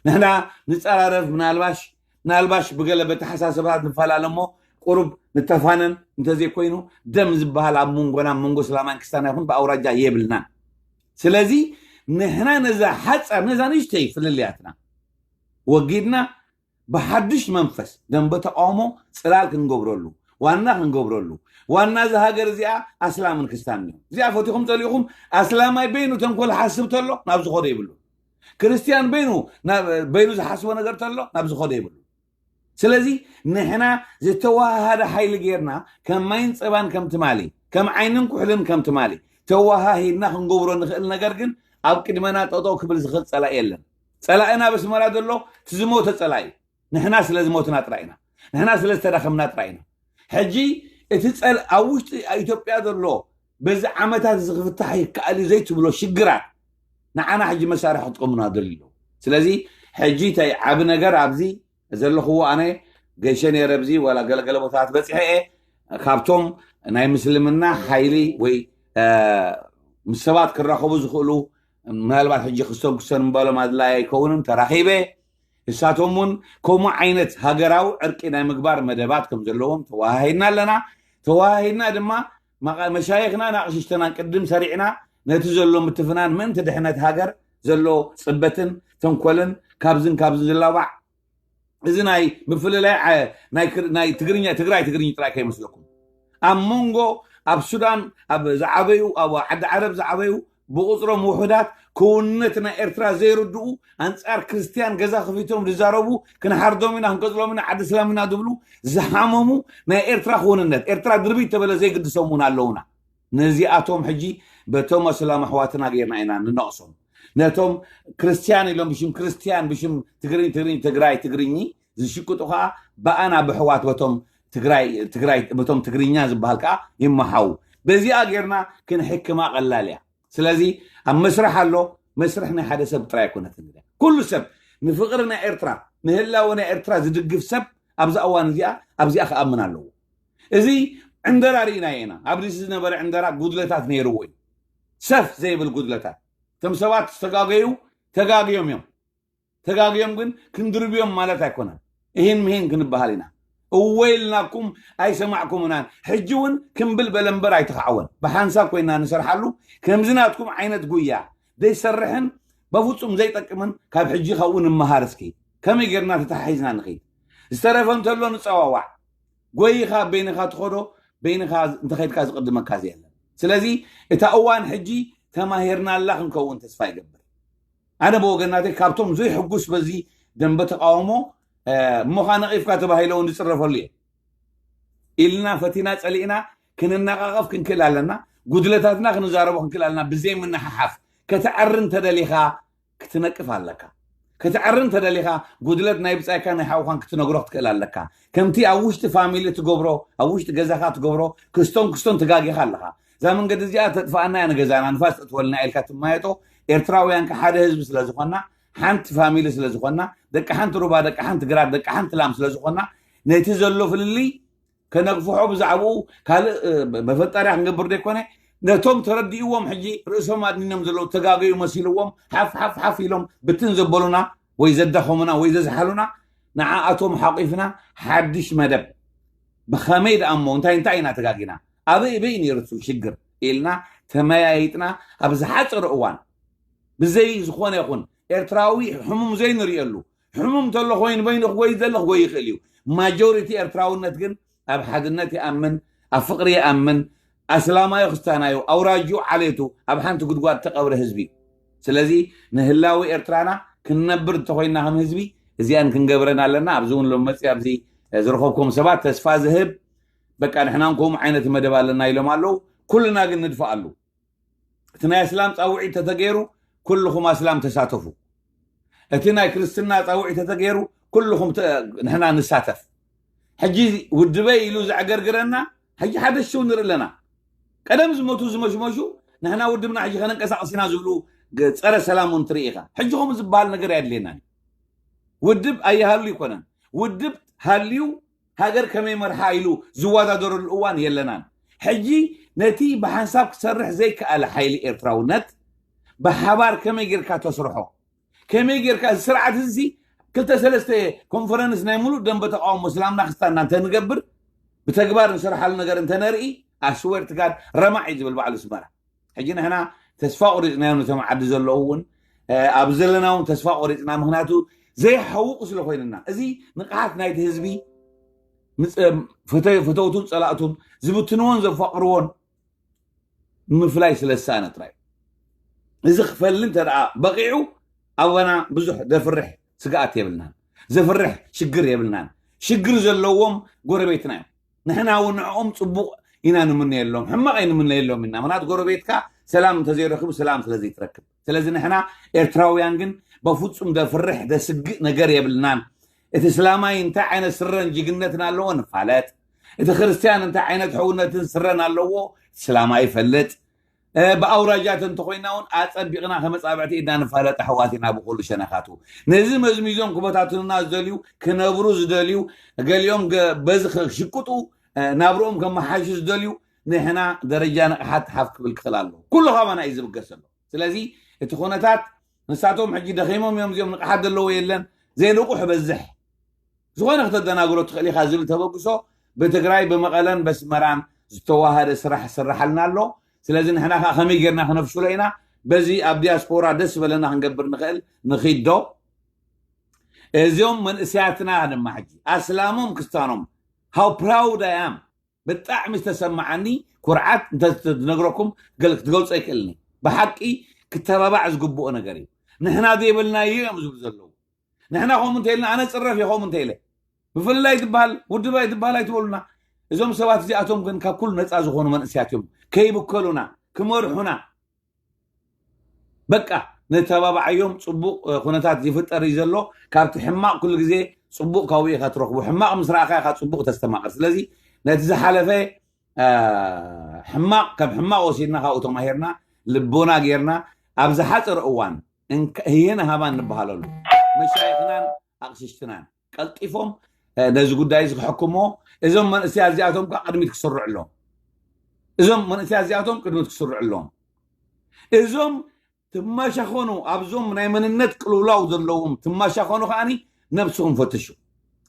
ንሕና ንፀራረፍ ምናልባሽ ምናልባሽ ብገለ በተሓሳሰባት ንፈላለ እሞ ቁሩብ ንተፋነን እንተዘይኮይኑ ደም ዝበሃል ኣብ መንጎና መንጎ ስላማን ክስታና ይኹን ብኣውራጃ የብልናን። ስለዚ ንሕና ነዛ ሓፃር ነዛ ንእሽተይ ፍልልያትና ወጊድና ብሓድሽ መንፈስ ደንበ ተቃውሞ ፅላል ክንገብረሉ ዋና ክንገብረሉ ዋና እዚ ሃገር እዚኣ ኣስላምን ክስታን እዮም። እዚኣ ፈቲኹም ፀሊእኹም ኣስላማይ በይኑ ተንኮል ሓስብ ተሎ ናብ ዝኸዶ ይብሉ። ክርስትያን በይኑ በይኑ ዝሓስቦ ነገር ተሎ ናብ ዝኸዶ ይብሉ። ስለዚ ንሕና ዝተወሃሃደ ሓይሊ ጌርና ከም ማይን ፀባን ከም ትማሊ ከም ዓይንን ኩሕልን ከም ትማሊ ተወሃሂድና ክንገብሮ ንኽእል ነገር ግን ኣብ ቅድመና ጠጠው ክብል ዝኽእል ፀላኢ የለን። ፀላእና በስመራ ዘሎ ትዝሞተ ፀላኢ ንሕና ስለ ዝሞትና ጥራይ ኢና። ንሕና ስለ ዝተዳኸምና ጥራይ ኢና። ሕጂ እቲ ፀል ኣብ ውሽጢ ኢትዮጵያ ዘሎ በዚ ዓመታት እዚ ክፍታሕ ይከኣል እዩ ዘይትብሎ ሽግራት ንዓና ሕጂ መሳርሒ ክጥቀሙና ደልዩ ኣለዉ። ስለዚ ሕጂ እንታይ ዓቢ ነገር ኣብዚ ዘለኽዎ ኣነ ገይሸ ነይረ ብዚ ዋላ ገለገለ ቦታታት በፂሐ እየ። ካብቶም ናይ ምስልምና ሓይሊ ወይ ምስ ሰባት ክራኸቡ ዝኽእሉ ምናልባት ሕጂ ክስቶም ክሰን ምባሎም ኣድላይ ኣይከውንን ተራኺበ እሳቶም እውን ከምኡ ዓይነት ሃገራዊ ዕርቂ ናይ ምግባር መደባት ከም ዘለዎም ተወሃሂድና ኣለና። ተወሃሂድና ድማ መሻይኽናን ኣቕሽሽተናን ቅድም ሰሪዕና ነቲ ዘሎ ምትፍናን ምእንቲ ድሕነት ሃገር ዘሎ ፅበትን ተንኮልን ካብዝን ካብዝን ዝላባዕ እዚ ናይ ምፍልላይ ናይ ትግርኛ ትግራይ ትግርኝ ጥራይ ከይመስለኩም ኣብ መንጎ ኣብ ሱዳን ኣብ ዝዓበዩ ኣብ ዓዲ ዓረብ ዝዓበዩ ብቁፅሮም ውሑዳት ክውንነት ናይ ኤርትራ ዘይርድኡ ኣንፃር ክርስትያን ገዛ ከፊቶም ዝዛረቡ ክንሓርዶም ኢና ክንቀፅሎም ኢና ዓዲ ስላም ኢና ዝብሉ ዝሓመሙ ናይ ኤርትራ ክውንነት ኤርትራ ድርቢት ተበለ ዘይግድሶም እውን ኣለውና። ነዚኣቶም ሕጂ በቶም ኣስላም ኣሕዋትና ጌርና ኢና ንነቕሶም። ነቶም ክርስትያን ኢሎም ብሽም ክርስትያን ብሽም ትግርኝ ትግርኝ ትግራይ ትግርኝ ዝሽቅጡ ከዓ ብኣና ብሕዋት በቶም ትግራይ ትግራይ በቶም ትግርኛ ዝበሃል ከዓ ይመሓዉ። በዚኣ ጌርና ክንሕክማ ቀላል እያ። ስለዚ ኣብ መስርሕ ኣሎ። መስርሕ ናይ ሓደ ሰብ ጥራይ ኣይኮነትን። ኩሉ ሰብ ንፍቕሪ ናይ ኤርትራ ንህላወ ናይ ኤርትራ ዝድግፍ ሰብ ኣብዛ እዋን እዚኣ ኣብዚኣ ክኣምን ኣለዎ። እዚ ዕንደራ ርኢና ኢና። ኣብ ሪሲ ዝነበረ ዕንደራ ጉድለታት ነይርዎ እዩ። ሰፍ ዘይብል ጉድለታት እቶም ሰባት ዝተጋገዩ ተጋግዮም እዮም። ተጋግዮም ግን ክንድርብዮም ማለት ኣይኮነን። እሂን ምሂን ክንበሃል ኢና። እወ ኢልናኩም ኣይሰማዕኩምናን። ሕጂ እውን ክምብል በለ እምበር ኣይተኻዕወን። ብሓንሳብ ኮይና ንሰርሓሉ ከምዚ ናትኩም ዓይነት ጉያ ዘይሰርሕን በፍጹም ዘይጠቅምን ካብ ሕጂ ካብኡ ንምሃር እስኪ። ከመይ ጌርና ተተሓሒዝና ንኸይድ? ዝተረፈ እንተሎ ንጸዋዋዕ። ጎይኻ በይንኻ ትኸዶ በይንኻ እንተኸይድካ ዝቕድመካ ዘየለን። ስለዚ እታ እዋን ሕጂ ተማሂርናላ ክንከውን ተስፋ ይገብር። ኣነ ብወገናተይ ካብቶም ዘይሕጉስ በዚ ደንበ ተቃውሞ፣ እ፣ እሞኻ ነቒፍካ ተባሂለ እውን ዝፅረፈሉ እየ። ኢልና ፈቲና ጸሊእና ክንነቓቐፍ ክንክእል ኣለና። ጉድለታትና ክንዛረቦ ክንክእል ኣለና። ብዘይ ምንሓሓፍ፣ ከተዕሪ እንተደሊኻ ክትነቅፍ ኣለካ። ከተዕሪ እንተደሊኻ፣ ጉድለት ናይ ብጻይካ ናይ ሓውኻን ክትነግሮ ክትክእል ኣለካ። ከምቲ ኣብ ውሽጢ ፋሚሊ ትገብሮ፣ ኣብ ውሽጢ ገዛኻ ትገብሮ፣ ክስቶን ክስቶን ትጋጊኻ ኣለኻ። እዛ መንገዲ እዚኣ ተጥፋኣና እያ ንገዛና፣ ንፋስ ተእትወልና ኢልካ ትማየጦ። ኤርትራውያን ከ ሓደ ህዝቢ ስለ ዝኾና፣ ሓንቲ ፋሚሊ ስለ ዝኾና፣ ደቂ ሓንቲ ሩባ፣ ደቂ ሓንቲ ግራት፣ ደቂ ሓንቲ ላም ስለ ዝኾና፣ ነቲ ዘሎ ፍልልይ ከነግፍሖ ብዛዕባኡ ካልእ፣ እ፣ መፈጠርያ ክንገብር ዘይኮነ፣ ነቶም ተረዲእዎም ሕጂ ርእሶም ኣድኒኖም ዘለዉ ተጋገዩ መሲልዎም ሓፍ ሓፍ ሓፍ ኢሎም ብትን ዘበሉና ወይ ዘዳኸሙና ወይ ዘዝሓሉና፣ ንዓኣቶም ሓቂፍና ሓድሽ መደብ ብኸመይ ደኣ እሞ እንታይ እንታይ ኢና ተጋጊና፣ ኣበይ ኣበይ ነይሩ እቲ ሽግር ኢልና ተመያይጥና ኣብ ዝሓፀረ እዋን ብዘይ ዝኾነ ይኹን ኤርትራዊ ሕሙም ዘይንርእየሉ፣ ሕሙም እንተሎ ኮይኑ በይኑ ክጎይ ዝደሊ ክጎይ ይኽእል እዩ። ማጆሪቲ ኤርትራውነት ግን ኣብ ሓድነት ይኣምን፣ ኣብ ፍቕሪ ይኣምን። ኣስላማዩ ክስታናዩ፣ ኣውራጁ ዓሌቱ ኣብ ሓንቲ ጉድጓድ ተቐብረ ህዝቢ እዩ። ስለዚ ንህላዊ ኤርትራና ክንነብር እንተኮይና ከም ህዝቢ እዚኣን ክንገብረን ኣለና። ኣብዚ እውን ሎም መፅእ ኣብዚ ዝረኸብኩም ሰባት ተስፋ ዝህብ በቃ ንሕና እውን ከምኡ ዓይነት መደብ ኣለና ኢሎም ኣለዉ። ኩልና ግን ንድፍኣሉ። እቲ ናይ ኣስላም ጻውዒት ተተገይሩ ኩልኹም ኣስላም ተሳተፉ። እቲ ናይ ክርስትና ጻውዒት ተተገይሩ ኩልኹም ተ-፣ ንሕና ንሳተፍ። ሕጂ ውድበይ ኢሉ ዘዕገርግረና ሕጂ ሓደ ሽው ንርኢ ኣለና። ቀደም ዝመቱ ዝመሽመሹ ንሕና ውድብና ሕጂ ከነንቀሳቕስ ኢና ዝብሉ ገ-፣ ጸረ ሰላም እውን ትርኢ ኢኻ። ሕጂ ከምኡ ዝበሃል ነገር ኣየድልየናን እዩ። ውድብ ኣይሃሉ ይኮነን። ውድብ ሃልዩ ሃገር ከመይ መርሓ ኢሉ ዝወዳደረሉ እዋን የለናን። ሕጂ ነቲ ብሓንሳብ ክሰርሕ ዘይከኣለ ሓይሊ ኤርትራውነት ብሓባር ከመይ ጌርካ ተስርሖ? ከመይ ጌርካ እዚ ስርዓት እዚ ክልተ ሰለስተ ኮንፈረንስ ናይ ሙሉእ ደንበ ተቃውሞ እስላምና ክስታንና እንተንገብር ብተግባር ንሰርሓሉ ነገር እንተነርኢ ኣስወር ትጋድ ረማዕ እዩ ዝብል ባዕሉ ስመራ። ሕጂ ንሕና ተስፋ ቆሪፅናዮም ነቶም ዓዲ ዘለዉ እውን፣ እ፣ ኣብ ዘለና እውን ተስፋ ቆሪፅና። ምክንያቱ ዘይሓውቁ ስለ ኮይንና። እዚ ንቕሓት ናይቲ ህዝቢ ምፅ-፣ ፈተ-፣ ፈተውቱን ፀላእቱን ዝብትንዎን ዘፋቅርዎን ምፍላይ ስለ ዝሰኣነ ጥራይ። እዚ ክፈሊ እንተ ደኣ በቂዑ ኣባና ብዙሕ ዘፍርሕ ስግኣት የብልናን። ዘፍርሕ ሽግር የብልናን። ሽግር ዘለዎም ጎረቤትና እዮም። ንሕና እውን ንዕኦም ጽቡቕ ኢና ንምነየሎም፣ ሕማቕ ኣይንምነየሎም ኢና። ምክንያቱ ጎረቤትካ ሰላም እንተዘይረኽቡ ሰላም ስለ ዘይትረክብ። ስለዚ ንሕና ኤርትራውያን ግን በፍጹም ዘፍርሕ ዘስግእ ነገር የብልናን። እቲ እስላማይ እንታይ ዓይነት ስረን ጅግነትን ኣለዎ ንፋለጥ። እቲ ክርስትያን እንታይ ዓይነት ሕውነትን ስረን ኣለዎ እስላማይ ይፈልጥ። እ፣ ብኣውራጃት እንተኮይና እውን ኣጸቢቕና ከመጻብዕቲ ኢድና ንፋለጥ ኣሕዋት ኢና ብኩሉ ሸነኻቱ። ነዚ መዝሚዞም ክበታትኑና ዝደልዩ፣ ክነብሩ ዝደልዩ፣ ገሊኦም ገ-፣ በዚ ክሽቅጡ፣ እ፣ ናብርኦም ከመሓሹ ዝደልዩ፣ ንሕና ደረጃ ንቕሓት ሓፍ ክብል ክኽእል ኣለዎ። ኩሉ ካባና እዩ ዝብገስ ዘሎ። ስለዚ እቲ ኩነታት ንሳቶም ሕጂ ደኺሞም እዮም፣ እዚኦም ንቕሓት ዘለዎ የለን፣ ዘይንቑሕ በዝሕ። ዝኾነ ክተደናግሮ ትኽእል ኢኻ ዝብል ተበግሶ ብትግራይ ብመቐለን በስመራን ዝተዋሃደ ስራሕ ይስራሓልና ኣሎ። ስለዚ ንሕና ከዓ ከመይ ጌርና ክነፍሽሎ ኢና? በዚ ኣብ ዲያስፖራ ደስ ዝበለና ክንገብር ንኽእል ንኺድ ዶ? እዚኦም መንእሰያትና ድማ ሕጂ ኣስላሞም ክስታኖም how proud I am ብጣዕሚ ዝተሰማዓኒ ኩርዓት እንተ-፣ ትነግረኩም ገል-፣ ክትገልጾ ኣይክእልኒ። ብሓቂ ክተባባዕ ዝግብኦ ነገር እዩ። ንሕና ዘይበልናዮ እዮም ዝብሉ ዘለዉ። ንሕና ከምኡ እንተ ኢልና ኣነ ጽረፍ እየ ከምኡ እንተ ኢለ። ብፍልላይ ትበሃል ውድባይ ትበሃል ኣይትበሉና። እዞም ሰባት እዚኣቶም ግን ካብ ኩሉ ነጻ ዝኾኑ መንእሰያት እዮም። ከይብከሉና፣ ክመርሑና። በቃ ነተባብዓዮም። ጽቡቕ፣ እ፣ ኩነታት ይፍጠር እዩ ዘሎ። ካብቲ ሕማቕ ኩሉ ግዜ ጽቡቕ ካብኡ ኢኻ ትረኽቦ። ሕማቕ ምስ ረኣኻ ኢኻ ጽቡቕ ተስተማቕር። ስለዚ ነቲ ዝሓለፈ፣ እ፣ ሕማቕ ከም ሕማቕ ወሲድና ካብኡ ተማሂርና ልቦና ጌርና ኣብ ዝሓጸረ እዋን እንካ-፣ ህየነ ሃባን ንበሃለሉ መሻይኽናን ኣቕሽሽትናን ቀልጢፎም፣ እ፣ ነዚ ጉዳይ እዚ ክሕክምዎ። እዞም መንእሰያት እዚኣቶም ከዓ ቅድሚት ክስርዑ ኣለዎም። እዞም መንእሰያት እዚኣቶም ቅድሚት ክስርዑ ኣለዎም። እዞም ትማሻኸኑ፣ ኣብዞም ናይ መንነት ቅልውላው ዘለዎም ትማሻኸኑ ከዓኒ ነብስኹም ፈትሹ።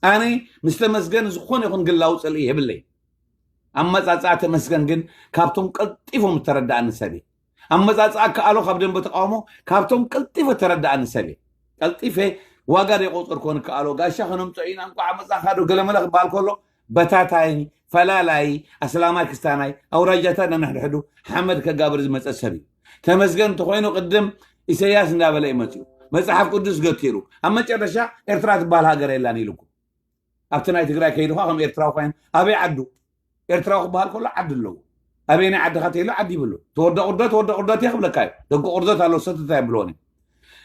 ኣነ ምስ ተመስገን ዝኾነ ይኹን ግላዊ ጽልኢ የብለይ። ኣመጻጽኣ ተመስገን ግን ካብቶም ቀልጢፎም እተረድኣኒ ሰብ እየ። ኣመጻጽኣ ከኣሎ ካብ ደንበ ተቃውሞ ካብቶም ቀልጢፈ እተረድኣኒ ሰብ እየ። ቀልጢፈ ዋጋ ዘይቆጸርኮ ንከኣሎ ጋሻ ከነምጽኦ ኢና፣ እንቋዕ መጻኻ ዶ ገለመለ ክበሃል ከሎ በታታይ፣ ፈላላይ፣ ኣስላማይ ክስታናይ፣ ኣውራጃታት ነንሕድሕዱ ሓመድ ከጋብር ዝመጸ ሰብ እዩ። ተመስገን እንተኮይኑ ቅድም ኢሰያስ እንዳበለ እዩ መፅኡ። መፅሓፍ ቅዱስ ገቲሩ ኣብ መጨረሻ ኤርትራ ትበሃል ሃገር የላን ኢሉኩም። ኣብቲ ናይ ትግራይ ከይድኻ ከም ኤርትራዊ ኮይኑ ኣበይ ዓዱ? ኤርትራዊ ክበሃል ከሎ ዓዲ ኣለዎ። ኣበየናይ ዓድኻ ተይሉ ዓዲ ይብሉ። ተወደ ቁርደት ወደ ቁርደት እየ ክብለካ እዩ። ደቂ ቁርደት ኣለዉ ሰተታ ይብልዎን እዮም።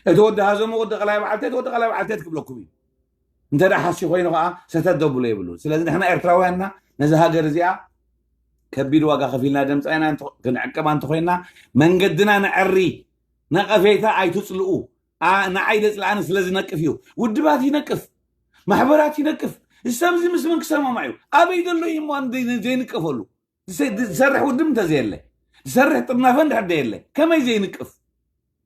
እቲ ወዲ ሃዘሞ ወዲ ቀላይ በዓልቴት ወዲ ቀላይ በዓልቴት ክብለኩም እዩ። እንተ ደኣ ሓሲ ኮይኑ ከዓ ሰተት ደብሎ ይብሉ። ስለዚ ንሕና ኤርትራውያንና ነዚ ሃገር እዚኣ ከቢድ ዋጋ ከፊልና ደምፃ ኢና እንተ- ክንዕቀባ እንተኮይና መንገድና ንዐሪ። ነቐፌታ ኣይትፅልኡ። ንዓይ ዘፅልኣኒ ስለ ዝነቅፍ እዩ። ውድባት ይነቅፍ፣ ማሕበራት ይነቅፍ። እሰብዚ ምስ መን ክሰማማዕ እዩ? ኣበይ ዘሎ እዩ እሞ ዘይንቀፈሉ? ዝሰርሕ ውድብ እንተዘየለ፣ ዝሰርሕ ጥርናፈ እንድሕር ደየለ ከመይ ዘይንቅፍ?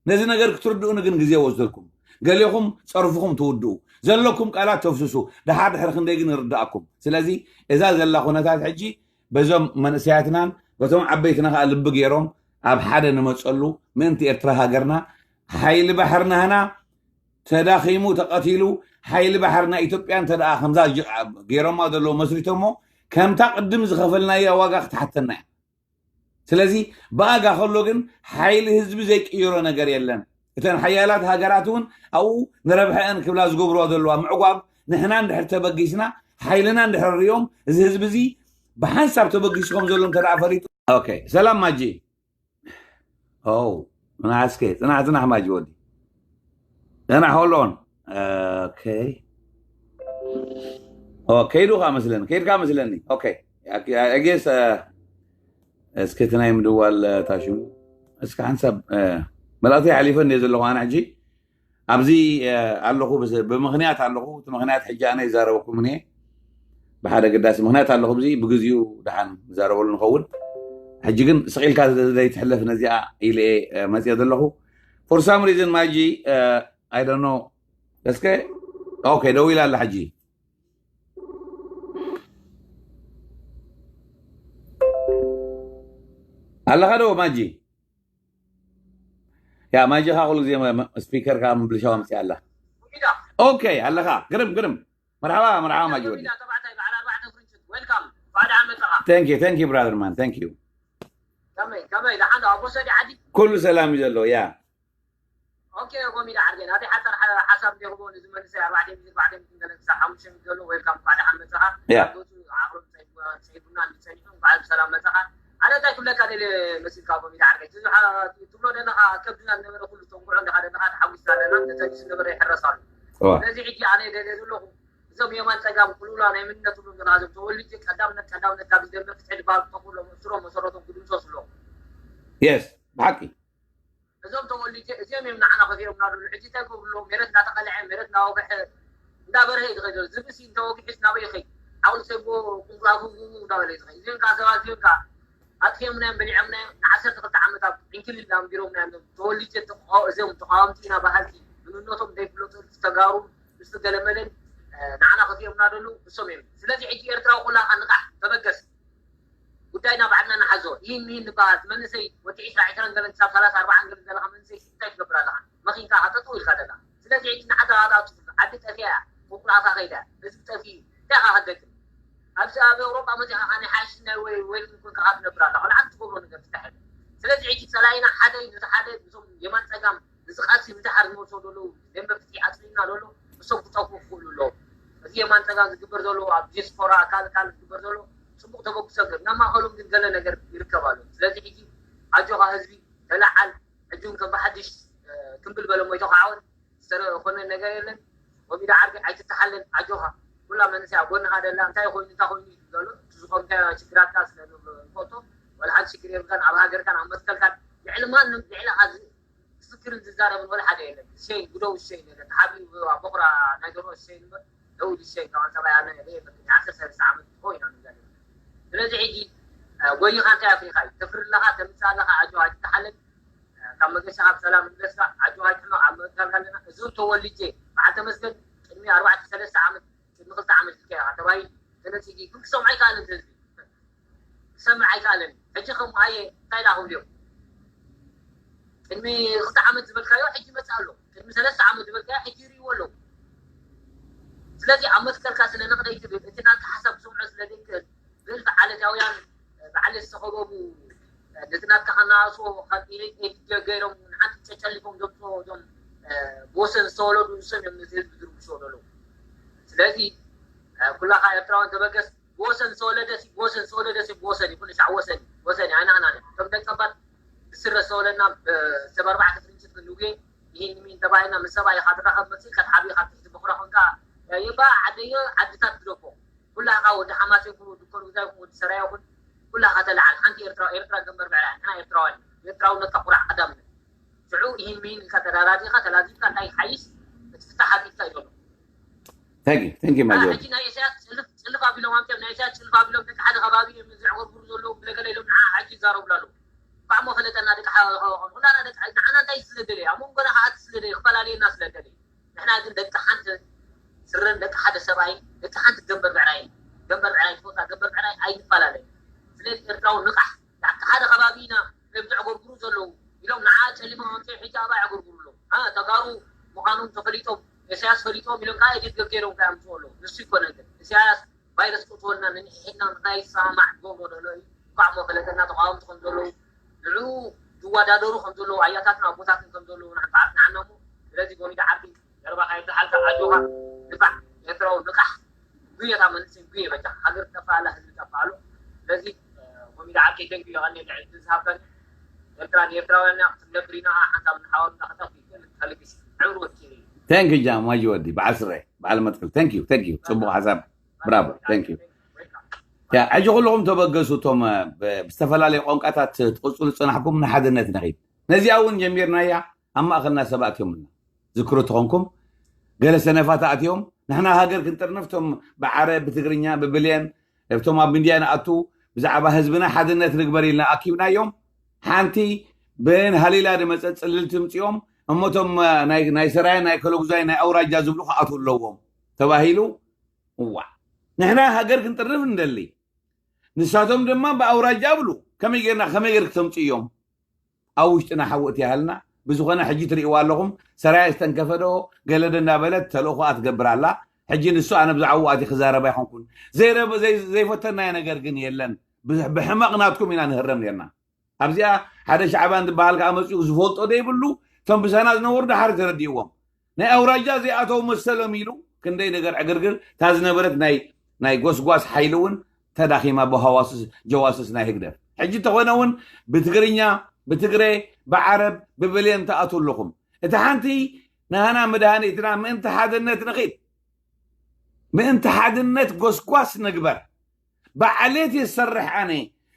ነዚ ነገር ክትርድኡኒ ግን ግዜ ወስደልኩም። ገሌኹም ፀርፍኹም ትውድኡ፣ ዘለኩም ቃላት ተፍስሱ። ድሓር ድሕሪ ክንደይ ግን ይርድኣኩም። ስለዚ እዛ ዘላ ኩነታት ሕጂ በዞም መንእሰያትናን በቶም ዓበይትና ከዓ ልቢ ገይሮም ኣብ ሓደ ንመፀሉ ምእንቲ ኤርትራ ሃገርና ሓይሊ ባሕርና ህና ተዳኺሙ ተቐቲሉ ሓይሊ ባሕርና ኢትዮጵያ እንተ ደኣ ከምዛ ገይሮማ ዘለዉ መስሪቶሞ ከምታ ቅድም ዝኸፈልናያ ዋጋ ክትሓተና እያ። ስለዚ ብኣጋ ከሎ ግን ሓይሊ ህዝቢ ዘይቅይሮ ነገር የለን። እተን ሓያላት ሃገራት እውን ኣብኡ ንረብሐአን ክብላ ዝገብርዋ ዘለዋ ምዕጓብ ንሕና እንድሕር ተበጊስና ሓይልና እንድሕር ሪኦም እዚ ህዝቢ እዚ ብሓንሳብ ተበጊሱ ከም ዘሎ እንተ ደኣ ፈሊጡ ሰላም ማጂ ኦ ናስከ ፅናሕ ፅናሕ ማጂ ወዲ ፅናሕ hold on ከይዱ ካ መስለኒ ከይድካ መስለኒ ኦኬ ጌስ እስኪ እቲ ናይ ምድዋል ታሽሙ እስኪ ሓንሳብ መልእክቲ ሓሊፈ እንደ ዘለኹ ኣነ ሕጂ ኣብዚ ኣለኹ ብምክንያት ኣለኹ እቲ ምክንያት ሕጂ ኣነ ይዛረበኩም እየ ብሓደ ግዳሲ ምክንያት ኣለኹ ብዚ ብግዚኡ ደሓን ንዛረበሉ ንኸውን ሕጂ ግን ስቕ ኢልካ ዘይትሕለፍ ነዚኣ ኢለ መፅየ ዘለኹ for some reason ማጂ I don't know እስከ okay ደው ኢላ ኣላ ሕጂ ኣለኻ ዶ ማጂ ያ ማጂ ኻ ኩሉ ግዜ ስፒከር ካ ምብልሻዋ መፅያ ኣላ okay ኣለኻ ግርም ግርም መርሓባ መርሓባ ማጂ ወዲ thank you thank you brother man thank you ኩሉ ሰላም እዩ ዘሎ ያ ኦኬ ኮሚዳ ዓርገ ናተይ ሓፃር ሓሳብ እንተይኽቦ ንዚ መንእሰይ ኣርባዕተ ሚእቲ ኣርባዕተ ሚእቲ ገለ ክሳብ ሓሙሽተ ሚእቲ ዘሎ ዌልካም እንኳዕ ደሓን መፀኻ ያ ገፁ ዓቕሮም ፀይቡና እንዲፀኒሑ እንኳዕ ብሰላም መፀኻ ኣነ እንታይ ክብለካ ደለ መሲልካ ኮሚዳ ዓርገ ትብሎ ደለኻ ከብድና ዝነበረ ኩሉ ተንጉዖ እንደኻ ደለኻ ተሓጒስና ኣለና ተተጊሱ ነበረ ይሕረስ ኣሎ ስለዚ ሕጂ ኣነ ደለ ዘለኹ እዞም የማን ፀጋም ክልውላ ናይ ምንነት ትብሎም ዘለኻ እዞም ተወሊጀ ቀዳምነት ቀዳምነት ካብ ዝደመ ፍትሒ ድባል ክተኽሎም እሱሮም መሰረቶም ክድምሰሱ ኣለኹ የስ ብሓቂ እዞም ተወሊጀ እዚኦም እዮም ንዓና ከፊኦምና ዘለዉ ሕጂ እንታይ ክገብሩ ኣለዉ ሜረት እናተቐልዐ ሜረት እናወግሐ እንዳበርሀ እዩ ዝኸይድ ዘሎ ዝብሲ እንተወጊሑስ ናበይ ይኸይድ ዓውል ሰጎ ቁንጉራጉ እንዳበለ እዩ ዝኸይድ እዚኦም ከዓ ሰባት እዚኦም ከዓ ኣጥፊኦምናዮም በሊዖምናዮም ንዓሰርተ ክልተ ዓመት ኣብ ዕንክሊል ኣንቢሮምናዮም ተወሊጀ እዚኦም ተቃወምቲ ኢና በሃልቲ ምንነቶም ዘይፍለጡ ዝተጋሩ ምስ ገለመለን ንዓና ከፊኦምና ዘለዉ እሶም እዮም ስለዚ ሕጂ ኤርትራዊ ኩላ ንቃሕ ተበገስ ጉዳይና ባዕልና ንሓዞ ይህን ይህን ንበሃል እቲ መንእሰይ ወዲ ዒስራ ዒስራን ገለን ክሳብ ሰላሳ ኣርባዓን ገለን ዘለካ መንእሰይ እንታይ ትገብር ኣለካ መኺንካ ከጠጥው ኢልካ ዘለካ ስለዚ ሕጂ ንዓዲ ኣጣጥፉ ዓዲ ጠፊያ እያ ቁልቁል ኣፋ ከይዳ ህዝቢ ጠፊኡ እንታይ ኢኻ ከደግም ኣብዚ ኣብ ኤውሮጳ መፂኻ ከ ናይ ሓሽሽ ናይ ወይ ወይን ኮንካ ከ ትነብር ኣለካ ንዓዲ ትገብሮ ነገር ትስተሐል ስለዚ ሕጂ ፀላኢና ሓደ እዩ ነቲ ሓደ እዞም የማን ፀጋም እዚ ቃልሲ ምድሓር ዝመልሶ ዘለዉ ደንበ ፍትሒ ኣፅሊልና ዘሎ እሶም ክጠፍኡ ክኽእሉ ኣለዎም። እዚ የማን ፀጋም ዝግበር ዘሎ ኣብ ዲያስፖራ ካልእ ካልእ ዝግበር ዘሎ ፅቡቕ ተበግሶ ግን ናብ ማእኸሎም ግን ገለ ነገር ይርከብ ኣሎ። ስለዚ ሕጂ ኣጆኻ ህዝቢ ተለዓል ሕጂ እውን ከም ብሓድሽ ክምብል በለ ሞይቶ ክዓወት ዝተኾነ ነገር የለን። ወሚዳ ዓርኪ ኣይትተሓለል ኣጆኻ ኩላ መንእሰይ ኣብ ጎንኻ ደላ እንታይ ኮይኑ እንታይ ኮይኑ እዩ ዘሎ እቲ ዝኾንካዮ ሽግራትካ ስለ ንፈልጦ ወላ ሓንቲ ሽግር የብልካን ኣብ ሃገርካን ኣብ መትከልካን ልዕሊ ማንም ልዕሊ ትዝክርን ዝዛረብን ወላ ሓደ የለን። ሸይን ግደው ሸይን የለን። ተሓቢኡ ቦኽራ ናይ ደርሆ ሸይን እምበር ደው ኢሉ ሸይን ካብ ኣንሳባይ ኣነ የለ የፈትን። ዓሰርተ ሰለስተ ዓመት ትኾ ኢና ንዛረብ። ስለዚ ሕጂ ጎይኻ እንታይ ኣፍሪኻ እዩ? ተፍሪ ኣለኻ፣ ተምፅእ ኣለኻ፣ ኣጆኻ ኣይትተሓለል። ካብ መገሻ ካብ ሰላም ንብለስካ ኣጆኻ ኣይትሕመቕ ኣብ መእካብ ኣለና። እዞም ተወልጄ በዓል ተመስገን ቅድሚ ኣርባዕተ ሰለስተ ዓመት ቅድሚ ክልተ ዓመት ኢልካ ኢኻ ተባሂሉ ተነፂጉ ግን ክሰምዖ ኣይከኣልን ህዝቢ። ክሰምዕ ኣይከኣለን። ሕጂ ከም ኣየ እንታይ ዳ ክብልዮም ቅድሚ ክልተ ዓመት ዝበልካዮ ሕጂ ይመፅእ ኣሎ። ቅድሚ ሰለስተ ዓመት ዝበልካዮ ሕጂ ይርእይዎ ኣለዉ። ስለዚ ኣብ መትከልካ ስለ ነቕደ ይትብል እቲ ናትካ ሓሳብ ክሰምዖ ስለ ዘይክእል ብእልፊ ዓለታውያን ብዓሌት ዝተኸበቡ ነቲ ናትካ ከነኣእስዎ ካብ ኤሊት ኤሊት ገይሮም ንሓንቲ ጨጨሊፎም ዘምፅኦ እዞም ብወሰን ዝተወለዱ ንሶም እዮም ነዚ ህዝቢ ዝርብሽዎ ዘለዉ። ስለዚ ኩላኻ ኤርትራውያን ተበገስ። ብወሰን ዝተወለደ ሲ ብወሰን ዝተወለደ ሲ ብወሰን ይኹን ሻዕ ወሰን ወሰን ኣይናህናን እቶም ደቀባት ብስረ ዝተወለድና ሰብ ኣርባዕተ ፍርንጭት ክንውየ ይህን ሚን ተባሂልና ምስ ሰብኣይ ኢኻ ትራኸብ መፅእ ቀትሓቢ ካብ ትሕቲ በኹራ ኮንካ የባ ዓደየ ዓድታት ትደፎ ኩላኻ ወዲ ሓማሴ ይኹን ወዲ ኮርጉዛ ይኹን ወዲ ሰራይ ይኹን ኩላኻ ተለዓል ሓንቲ ኤርትራ ኤርትራ ገንበር ብዕራይ ንሕና ኤርትራውያን ኤርትራውነትካ ኩራዕ ቀዳምነት ሽዑ ይህን ሚን ኢልካ ተዳራዲኻ ተላዚብካ እንታይ ሓይሽ እቲ ፍታሕ ኣቢልካ እዩ ዘሎ Thank you, thank you, my ኣነ lord. ሕጂ ናይ ኢሳያስ ፅልፍ ፅልፍ ኣቢሎም ኣምፅኦም ናይ ኢሳያስ ፅልፍ ኣቢሎም ደቂ ሓደ ከባቢ እዮም እዚ ዕጎርጉር ዘለዉ ብለገለ ኢሎም ንዓ ሕጂ ይዛረብሉ ኣለዉ ባዕሞ ፈለጠና ደቂ ሓ- ኩላና ደቂ ሓ- ንዓና እንታይ ስለደለየ ኣብ መንጎና ከዓ እቲ ስለደለየ ክፈላለየና ስለደለየ ንሕና ግን ደቂ ሓንቲ ስረን ደቂ ሓደ ሰብኣይ ደቂ ሓንቲ ገንበር ብዕራይ ገንበር ብዕራይ ትፈልጣ ገንበር ብዕራይ ኣይንፈላለየ ስለዚ ኤርትራዊ ንቃሕ ደቂ ሓደ ከባቢ ኢና እዮም ዘዕጎርጉሩ ዘለዉ ኢሎም ንዓ ጨሊሞም ኣምፅኦም ሕጂ ኣባ ያዕጎርጉሩ ኣለዉ አ፣ ተጋሩ ምዃኖም ተፈሊጦም ኢሳያስ ፈሊጦም ኢሎም ከዓ ኤዲት ገገይሮም ከዓ ኣምፅኡ ኣለዉ ንሱ ይኮነ ግን ኢሳያስ ቫይረስ ክእትወልና ንንሕሕና ንናይሰማማዕ ዝገብሮ ዘሎ እዩ እንኳዕ ሞ ፈለጠና ተቃወምቲ ከም ዘለዉ ንዕኡ ዝወዳደሩ ከም ዘለዉ ኣያታትን ኣቦታትን ከም ዘለዉ ንዓንዓትና እሞ ስለዚ ጎሚዳ ዓቢ ጀርባኻ ይብዝሓልካ ኣጆኻ ንፋዕ ኤርትራዊ ንቃሕ ጉየታ መንእሰይ ጉየ በጃ ሃገር ትጠፍእ ኣላ ህዝቢ ይጠፍእ ኣሎ ስለዚ ጎሚዳ ዓቢ ከይደንግዩ የቐንየለይ ዕድል ዝሃብካኒ ኤርትራ ንኤርትራውያን እያ ክትነብር ኢና ሓንሳብ ንሓዋሩ እንዳኸጠፍ ይክእል ተልግስ ዕብሪ ወኪል እዩ Thank you, ጃም ማጂ ወዲ በዓል ስረ በዓል መትክል thank you, thank you. ፅቡቅ ሓሳብ። ብራቮ፣ thank you. ያ ሕጂ ኩልኹም ተበገሱ እቶም እ፣ ብ- ብዝተፈላለዩ ቋንቋታት ትቕፅሉ ዝፅናሕኩም ንሓድነት ንኺድ ነዚኣ እውን ጀሚርናያ ኣብ ማእኸልና ሰባት እዮምና ዝክሩ ተኾንኩም ገለ ሰነፋት ኣትዮም ንሕና ሃገር ክንጥርንፍ እቶም ብዓረብ ብትግርኛ ብብልየን እቶም ኣብ ሚድያ ንኣቱ ብዛዕባ ህዝብና ሓድነት ንግበር ኢልና ኣኪብናዮም ሓንቲ ብን ሃሊላ ድመፀ ፅልልቲ ምፅኦም እሞቶም እ፣ ናይ ናይ ሰራየ ናይ ከለጉዛይ ናይ ኣውራጃ ዝብሉ ክኣትዉ ኣለዎም ተባሂሉ እዋ ንሕና ሃገር ክንጥርንፍ ንደሊ ንሳቶም ድማ ብኣውራጃ ብሉ ከመይ ጌርና ከመይ ጌር ክተምፅኡ እዮም ኣብ ውሽጥና ሓዊ እቲ ያህልና ብዝኾነ ሕጂ ትርእይዋ ኣለኹም ሰራየ ዝተንከፈ ዶ ገለ ዶ እንዳበለት ተልእኾኣ ትገብር ኣላ ሕጂ ንሱ ኣነ ብዛዕባኡ ኣቲ ክዛረብ ኣይኮንኩን ዘይረበ- ዘይ- ዘይፈተናዮ ነገር ግን የለን ብሕመቕ ናትኩም ኢና ንህረም ነርና ኣብዚኣ ሓደ ሻዕባን ዝበሃል ከዓ መፂኡ ዝፈልጦ ዘይብሉ እቶም ብሳና ዝነበሩ ዳሓር ተረዲእዎም ናይ ኣውራጃ ዘይኣተው መሰሎም ኢሉ ክንደይ ነገር ዕግርግር እታ ዝነበረት ናይ ናይ ጎስጓስ ሓይሊ እውን ተዳኺማ ብሃዋስስ ጀዋስስ ናይ ህግደፍ ሕጂ እንተኾነ እውን ብትግርኛ ብትግረ ብዓረብ ብብልየን ትኣትው ኣለኹም እቲ ሓንቲ ናህና መድሃኒትና ምእንቲ ሓድነት ንኺድ ምእንቲ ሓድነት ጎስጓስ ንግበር ብዓሌት የሰርሕ ኣነ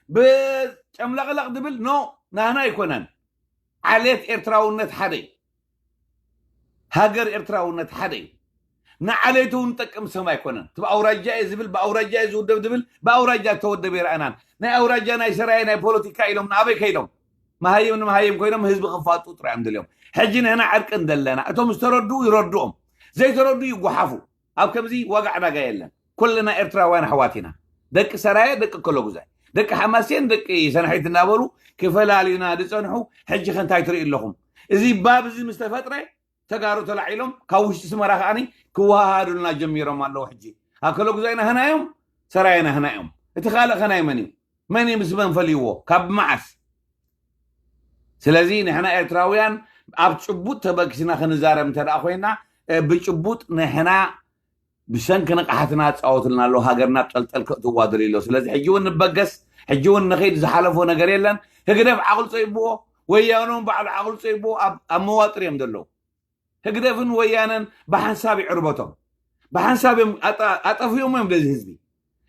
ብጨምለቕለቕ ድብል ኖ ናህና ኣይኮነን ዓሌት ኤርትራውነት ሓደ እዩ ሃገር ኤርትራውነት ሓደ እዩ ንዓሌቱ እውን ጠቅም ሰብ ኣይኮነን ትብ ኣውራጃ እየ ዝብል ብኣውራጃ እየ ዝውደብ ዝብል ብኣውራጃ ተወደብ የርኣናን ናይ ኣውራጃ ናይ ሰራየ ናይ ፖለቲካ ኢሎም ንኣበይ ከይዶም መሃይም ንመሃይም ኮይኖም ህዝቢ ክፋጡ ጥራዮም ድልዮም ሕጂ ንህና ዕርቂ እንደለና እቶም ዝተረድኡ ይረድኦም ዘይተረድኡ ይጓሓፉ ኣብ ከምዚ ዋጋ ዕዳጋ የለን ኩልና ኤርትራውያን ኣሕዋት ኢና ደቂ ሰራየ ደቂ ከለጉዛይ ደቂ ሓማሴን ደቂ ሰናሒት እናበሉ ክፈላልዩና ዝፀንሑ ሕጂ ከ እንታይ ትርኢ ኣለኹም እዚ ባብ እዚ ምስ ተፈጥረ ተጋሩ ተላዒሎም ካብ ውሽጢ ስመራ ከዓኒ ክወሃሃዱልና ጀሚሮም ኣለዉ ሕጂ ኣብ ከለጉዛይ ናህና እዮም ሰራየ ናህና እዮም እቲ ካልእ ከ ናይ መን እዩ መን እዩ ምስ መን ፈልይዎ ካብ መዓስ ስለዚ ንሕና ኤርትራውያን ኣብ ጭቡጥ ተበጊስና ክንዛረብ እንተ ደኣ ኮይና ብጭቡጥ ንሕና ብሰንኪ ንቕሓትና ፃወትልና ኣሎ ሃገርና ጠልጠል ከእትዋ ደልዩ ኣሎ ስለዚ ሕጂ እውን ንበገስ ሕጂ እውን ንኸይድ ዝሓለፎ ነገር የለን ህግደፍ ዓቕሊ ፀይብዎ ወያኖም ባዕሉ ዓቕሊ ፀይብዎ ኣብ መዋጥር እዮም ዘለዉ ህግደፍን ወያነን ብሓንሳብ ይዕርበቶም ብሓንሳብ እዮም ኣጠፍኦም እዮም ደዚ ህዝቢ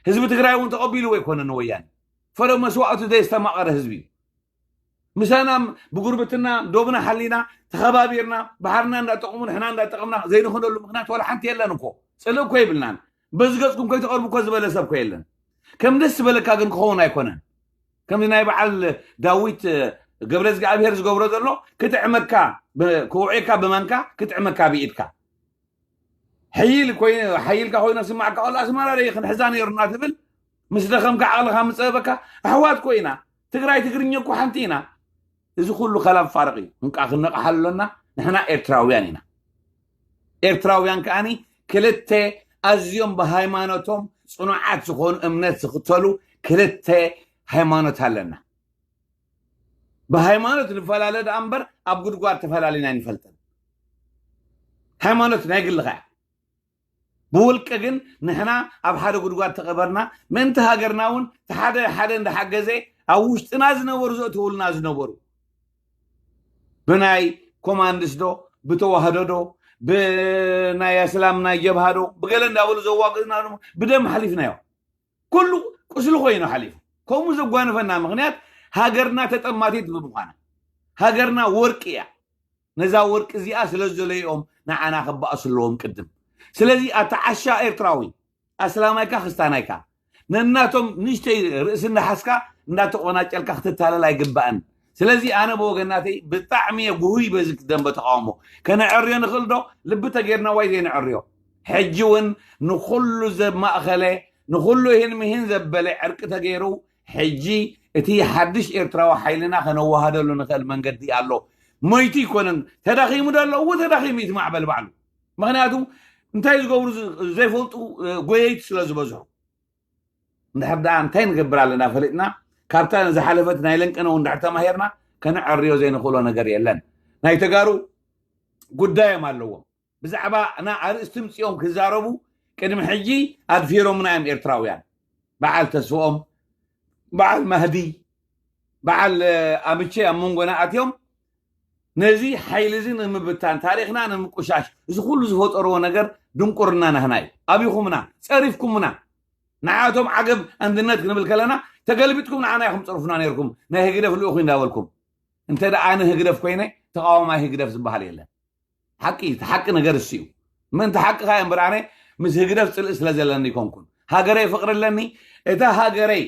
ህዝቢ ትግራይ እውን ተቐቢልዎ ኣይኮነን ንወያነ ፈለ መስዋእቱ ዘየስተማቐረ ህዝቢ እዩ ምሳና ብጉርብትና ዶብና ሓሊና ተኸባቢርና ባሕርና እንዳጠቕሙ ንሕና እንዳጠቕምና ዘይንኽነሉ ምክንያት ዋላ ሓንቲ የለን እኮ ፅልእ እኮ ይብልናን በዚ ገፅኩም ከይተቐርቡ እኮ ዝበለ ሰብ እኮ የለን ከም ደስ ዝበለካ ግን ክኸውን ኣይኮነን ከምዚ ናይ በዓል ዳዊት ገብረ እግዚኣብሔር ዝገብሮ ዘሎ ክጥዕመካ ክውዕየካ ብማንካ ክጥዕመካ ብኢድካ ሕይል ኮይኑ ሓይልካ ኮይኑ ስማዕካ ከሎ ኣስመራ ርእ ክንሕዛ ነይሩና ትብል ምስ ደኸምካ ዓቕልኻ ምፀበካ ኣሕዋት ኮይና ትግራይ ትግርኛ እኮ ሓንቲ ኢና እዚ ኩሉ ከላም ፋርቕ እዩ እንቃ ክንነቕሓሉ ኣለና ንሕና ኤርትራውያን ኢና ኤርትራውያን ከዓኒ ክልተ ኣዝዮም ብሃይማኖቶም ፅኑዓት ዝኾኑ እምነት ዝኽተሉ ክልተ ሃይማኖት ኣለና ብሃይማኖት ንፈላለ ደኣ እምበር ኣብ ጉድጓድ ተፈላሊና ኣይንፈልጥን። ሃይማኖት ናይ ግልኻ እያ። ብውልቂ ግን ንሕና ኣብ ሓደ ጉድጓድ ተቐበርና። ምእንቲ ሃገርና እውን ሓደ ሓደ እንዳሓገዘ ኣብ ውሽጥና ዝነበሩ ዘእትውልና ዝነበሩ ብናይ ኮማንድስ ዶ ብተዋህዶ ዶ ብናይ ኣስላም ናይ ጀብሃ ዶ ብገለ እንዳበሉ ዘዋግእና ዶ ብደም ሓሊፍናዮ። ኩሉ ቁስሊ ኮይኑ ሓሊፉ። ከምኡ ዘጓነፈና ምክንያት ሃገርና ተጠማቲት ብምዃና። ሃገርና ወርቂ እያ። ነዛ ወርቂ እዚኣ ስለ ዝደለይኦም ንዓና ክበኣሱ ኣለዎም ቅድም። ስለዚ ኣታ ዓሻ ኤርትራዊ ኣስላማይካ ክስታናይካ ነናቶም ንእሽተይ ርእሲ እንዳሓዝካ እንዳተቆናጨልካ ክትታለል ኣይግባእን። ስለዚ ኣነ ብወገናተይ ብጣዕሚ እየ ጉሁይ በዚ ደንበ ተቃውሞ። ከነዕርዮ ንኽእል ዶ? ልቢ ተጌርና ዋይ ዘይንዕርዮ? ሕጂ እውን ንኹሉ ዘማእኸለ ንኹሉ ይህን ምሂን ዘበለ ዕርቂ ተገይሩ ሕጂ እቲ ሓድሽ ኤርትራዊ ሓይልና ከነወሃደሉ ንኽእል መንገዲ ኣሎ። ሞይቱ ይኮነን ተዳኺሙ ዶ ኣሎ? እዎ ተዳኺሙ እዩ እቲ ማዕበል ባዕሉ። ምክንያቱ እንታይ ዝገብሩ ዝ- ዘይፈልጡ እ፣ ጎየይቲ ስለ ዝበዝሑ እንድሕር ደኣ እንታይ ንገብር ኣለና ፈሊጥና ካብታ ዝሓለፈት ናይ ለንቀነ እውን እንድሕር ተማሂርና ከነዕርዮ ዘይንኽእሎ ነገር የለን። ናይ ተጋሩ ጉዳዮም ኣለዎም። ብዛዕባ ና ኣርእስቲ ምፅኦም ክዛረቡ ቅድሚ ሕጂ ኣድፊሮምና እዮም ኤርትራውያን። በዓል ተስፍኦም፣ በዓል ማህዲ፣ በዓል እ፣ ኣምቼ ኣብ መንጎና ኣትዮም ነዚ ሓይሊ እዚ ንምብታን ታሪኽና ንምቁሻሽ እዚ ኩሉ ዝፈጠርዎ ነገር ድንቁርና ናህና እዩ። ኣብይኹምና፣ ፀሪፍኩምና። ንዓቶም ዓገብ ኣንድነት ክንብል ከለና ተገልቢጥኩም ንዓና ኢኹም ፀርፉና ነይርኩም ናይ ህግደፍ ልኡኹ እንዳበልኩም። እንተ ደኣ ኣነ ህግደፍ ኮይነ ተቃዋማይ ህግደፍ ዝበሃል የለን። ሓቂ እቲ ሓቂ ነገር እሱ እዩ። ምእንቲ ሓቂ ከኣ እምበር ኣነ ምስ ህግደፍ ፅልኢ ስለ ዘለኒ ይኮንኩን። ሃገረይ ፍቅሪ ኣለኒ። እታ ሃገረይ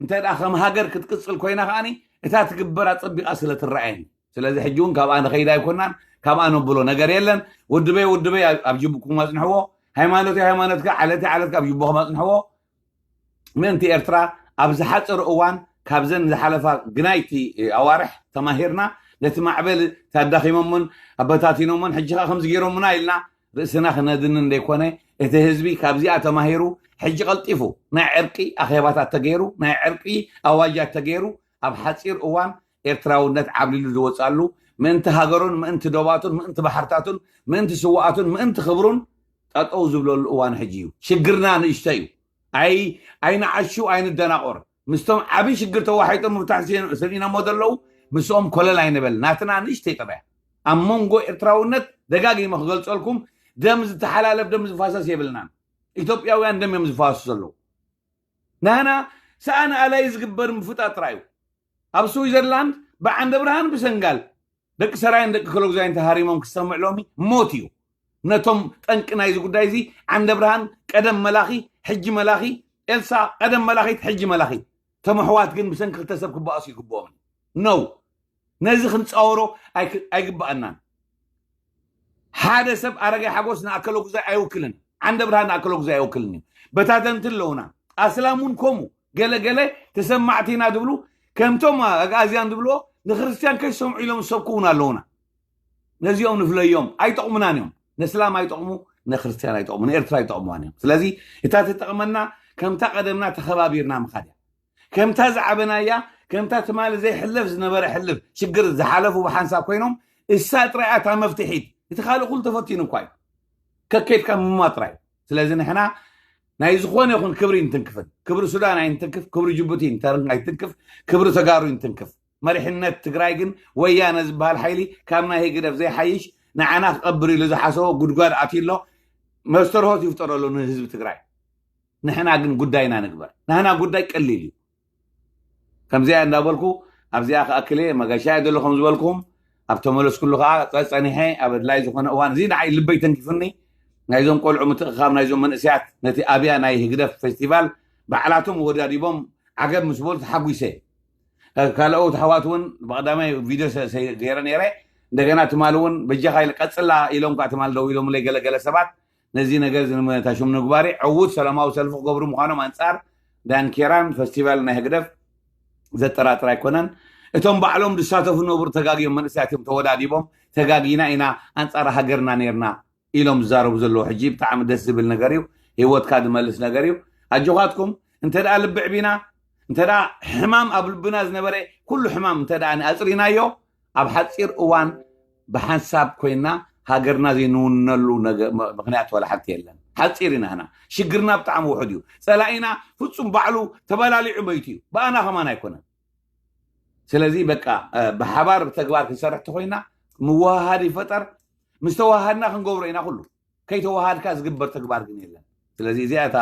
እንተ ደኣ ከም ሃገር ክትቅፅል ኮይና ከኣኒ እታ ትግበር ኣፀቢቃ ስለ ትረኣየኒ። ስለዚ ሕጂ እውን ካብኣ ንኸይድ ኣይኮናን፣ ካብኣ ነብሎ ነገር የለን። ውድበይ ውድበይ ኣብ ጅቡኩም ኣፅንሕዎ፣ ሃይማኖተይ ሃይማኖትካ፣ ዓለተይ ዓለትካ ኣብ ጅቡኹም ኣፅንሕዎ። ምእንቲ ኤርትራ ኣብ ዝሓፀረ እዋን ካብዘን ዝሓለፋ ግናይቲ ኣዋርሕ ተማሂርና ነቲ ማዕበል ታዳኺሞምን ኣበታቲኖምን ሕጂ ከዓ ከምዚ ገይሮምና ኢልና ርእስና ክነድንን ዘይኮነ እቲ ህዝቢ ካብዚኣ ተማሂሩ ሕጂ ቀልጢፉ ናይ ዕርቂ ኣኼባታት ተገይሩ ናይ ዕርቂ ኣዋጃት ተገይሩ ኣብ ሓፂር እዋን ኤርትራውነት ዓብሊሉ ዝወፃሉ ምእንቲ ሃገሩን ምእንቲ ዶባቱን ምእንቲ ባሕርታቱን ምእንቲ ስዋኣቱን ምእንቲ ክብሩን ጠጠው ዝብለሉ እዋን ሕጂ እዩ። ሽግርና ንእሽቶ እዩ። ኣይ ኣይንዓሹ ኣይንደናቆር። ምስቶም ዓብይ ሽግር ተዋሒጦም ምፍታሕ ስኢኖሞ ዘለዉ ምስኦም ኮለል ኣይንበል። ናትና ንእሽተይ ጠበያ ኣብ መንጎ ኤርትራውነት ደጋጊመ ክገልፀልኩም ደም ዝተሓላለፍ ደም ዝፋሰስ የብልናን። ኢትዮጵያውያን ደም እዮም ዝፋሰሱ ዘለዉ። ናህና ሰኣን ኣላይ ዝግበር ምፍጣጥ ጥራይ እዩ። ኣብ ስዊዘርላንድ ብዓንደ ብርሃን ብሰንጋል ደቂ ሰራይን ደቂ ከለጉዛይን ተሃሪሞም ክሰምዕ ሎሚ ሞት እዩ። ነቶም ጠንቂ ናይዚ ጉዳይ እዚ ዓንደ ብርሃን ቀደም መላኺ ሕጂ መላኺ ኤልሳ ቀደም መላኺት ሕጂ መላኺት ተመሕዋት ግን ብሰንኪ ክልተ ሰብ ክበኣሱ ይግብኦም ነው። ነዚ ክንፃወሮ ኣይክ- ኣይግባኣናን። ሓደ ሰብ ኣረጋይ ሓጎስ ንኣከለጉዛይ ኣይውክልን፣ ዓንደ ብርሃን ንኣከለጉዛይ ኣይውክልን እዩ። በታተንቲ ኣለውና፣ ኣስላም እውን ከምኡ ገለ ገለ ተሰማዕቲ ኢና ዝብሉ ከምቶም ኣግኣዝያን ዝብልዎ ንክርስትያን ከይሰምዑ ኢሎም ዝሰብኩ እውን ኣለውና። ነዚኦም ንፍለዮም ኣይጠቕሙናን እዮም። ነስላም ኣይጠቕሙ፣ ነክርስትያን ኣይጠቕሙ፣ ንኤርትራ ኣይጠቕሙዋን እዮም። ስለዚ እታ ትጠቕመና ከምታ ቀደምና ተኸባቢርና ምኻድ እያ። ከምታ ዝዓበናያ ከምታ ትማሊ ዘይሕለፍ ዝነበረ ሕልፍ ሽግር ዝሓለፉ ብሓንሳብ ኮይኖም እሳ ጥራይ እያ እታ መፍትሒት። እቲ ካልእ ኩሉ ተፈቲኑ እኳ እዩ። ከከይድካ ምማ ጥራይ። ስለዚ ንሕና ናይ ዝኾነ ይኹን ክብሪ እንትንክፍን ክብሪ ሱዳን ኣይንትንክፍ፣ ክብሪ ጅቡቲ ኣይንትንክፍ፣ ክብሪ ተጋሩ ይንትንክፍ። መሪሕነት ትግራይ ግን ወያነ ዝበሃል ሓይሊ ካብ ናይ ህግደፍ ዘይሓይሽ ንዓና ክቐብር ኢሉ ዝሓሰቦ ጉድጓድ ኣትዩ ኣሎ። መስተርሆት ይፍጠረሉ ንህዝቢ ትግራይ። ንሕና ግን ጉዳይና ንግበር። ናህና ጉዳይ ቀሊል እዩ። ከምዚኣ እንዳበልኩ ኣብዚኣ ክኣክል እየ። መገሻ እየ ዘሎ ከም ዝበልኩም ኣብ ተመለስኩሉ ከዓ ፀ- ፀኒሐ ኣብ ኣድላይ ዝኾነ እዋን እዚ ንዓይ ልበይ ተንኪፉኒ። ናይዞም ቆልዑ ምትእኻብ ናይዞም መንእሰያት ነቲ ኣብያ ናይ ህግደፍ ፌስቲቫል ባዕላቶም ወዳዲቦም ዓገብ ምስ በሉ ተሓጒሰ። ካልኦት ኣሕዋት እውን ብቐዳማይ ቪድዮ ሰ- ሰ- ገይረ ነይረ። እንደገና ትማሊ እውን በጃኻ ኢለ ቀፅላ ኢሎም ከዓ ትማሊ ደው ኢሎምለይ ገለገለ ሰባት ነዚ ነገር እዚ ንምታሽም ንግባሪ ዕዉት ሰላማዊ ሰልፊ ክገብሩ ምዃኖም ኣንፃር ዳንኬራን ፈስቲቫል ናይ ህግደፍ ዘጠራጥር ኣይኮነን። እቶም ባዕሎም ዝሳተፉ ዝነበሩ ተጋግዮም መንእሰያት እዮም ተወዳዲቦም ተጋጊና ኢና ኣንፃር ሃገርና ነርና ኢሎም ዝዛረቡ ዘለዉ ሕጂ ብጣዕሚ ደስ ዝብል ነገር እዩ። ህይወትካ ዝመልስ ነገር እዩ። ኣጆኻትኩም እንተ ደኣ ልቢ ዕቢና እንተ ደኣ ሕማም ኣብ ልብና ዝነበረ ኩሉ ሕማም እንተ ደኣ ኣጽሪናዮ፣ ኣብ ሓጺር እዋን ብሓንሳብ ኮይና ሃገርና ዘይንውነሉ ነገ-፣ ም-፣ ምኽንያት ዋላ ሓንቲ የለን። ሓጺር ኢና ህና። ሽግርና ብጣዕሚ ውሑድ እዩ። ጸላኢና ፍጹም ባዕሉ ተበላሊዑ መይቱ እዩ። ብኣና ከማን ኣይኮነን። ስለዚ በቃ፣ እ፣ ብሓባር ብተግባር ክንሰርሕ ተኾይና ምወሃሃድ ይፈጠር። ምስ ተወሃሃድና ክንገብሮ ኢና ኩሉ። ከይተወሃድካ ዝግበር ተግባር ግን የለን። ስለዚ እዚኣ እታ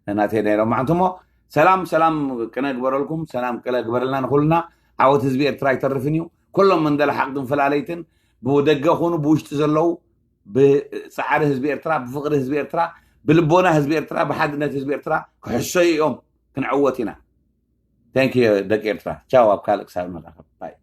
ናተይ ናይ ሎማዓንቲ እሞ፣ ሰላም ሰላም ቅነ ግበረልኩም፣ ሰላም ቅነ ግበረልና ንኹልና። ዓወት ህዝቢ ኤርትራ ኣይተርፍን እዩ። ኩሎም መንደላ ሓቅድን ፈላለይትን ብደገ ኹኑ ብውሽጢ ዘለዉ ብጻዕሪ ህዝቢ ኤርትራ፣ ብፍቕሪ ህዝቢ ኤርትራ፣ ብልቦና ህዝቢ ኤርትራ፣ ብሓድነት ህዝቢ ኤርትራ ክሕሰዩ እዮም። ክንዕወት ኢና። Thank you ደቂ ኤርትራ። ቻው፣ ኣብ ካልእ ክሳብ ንራኸብ። ባይ።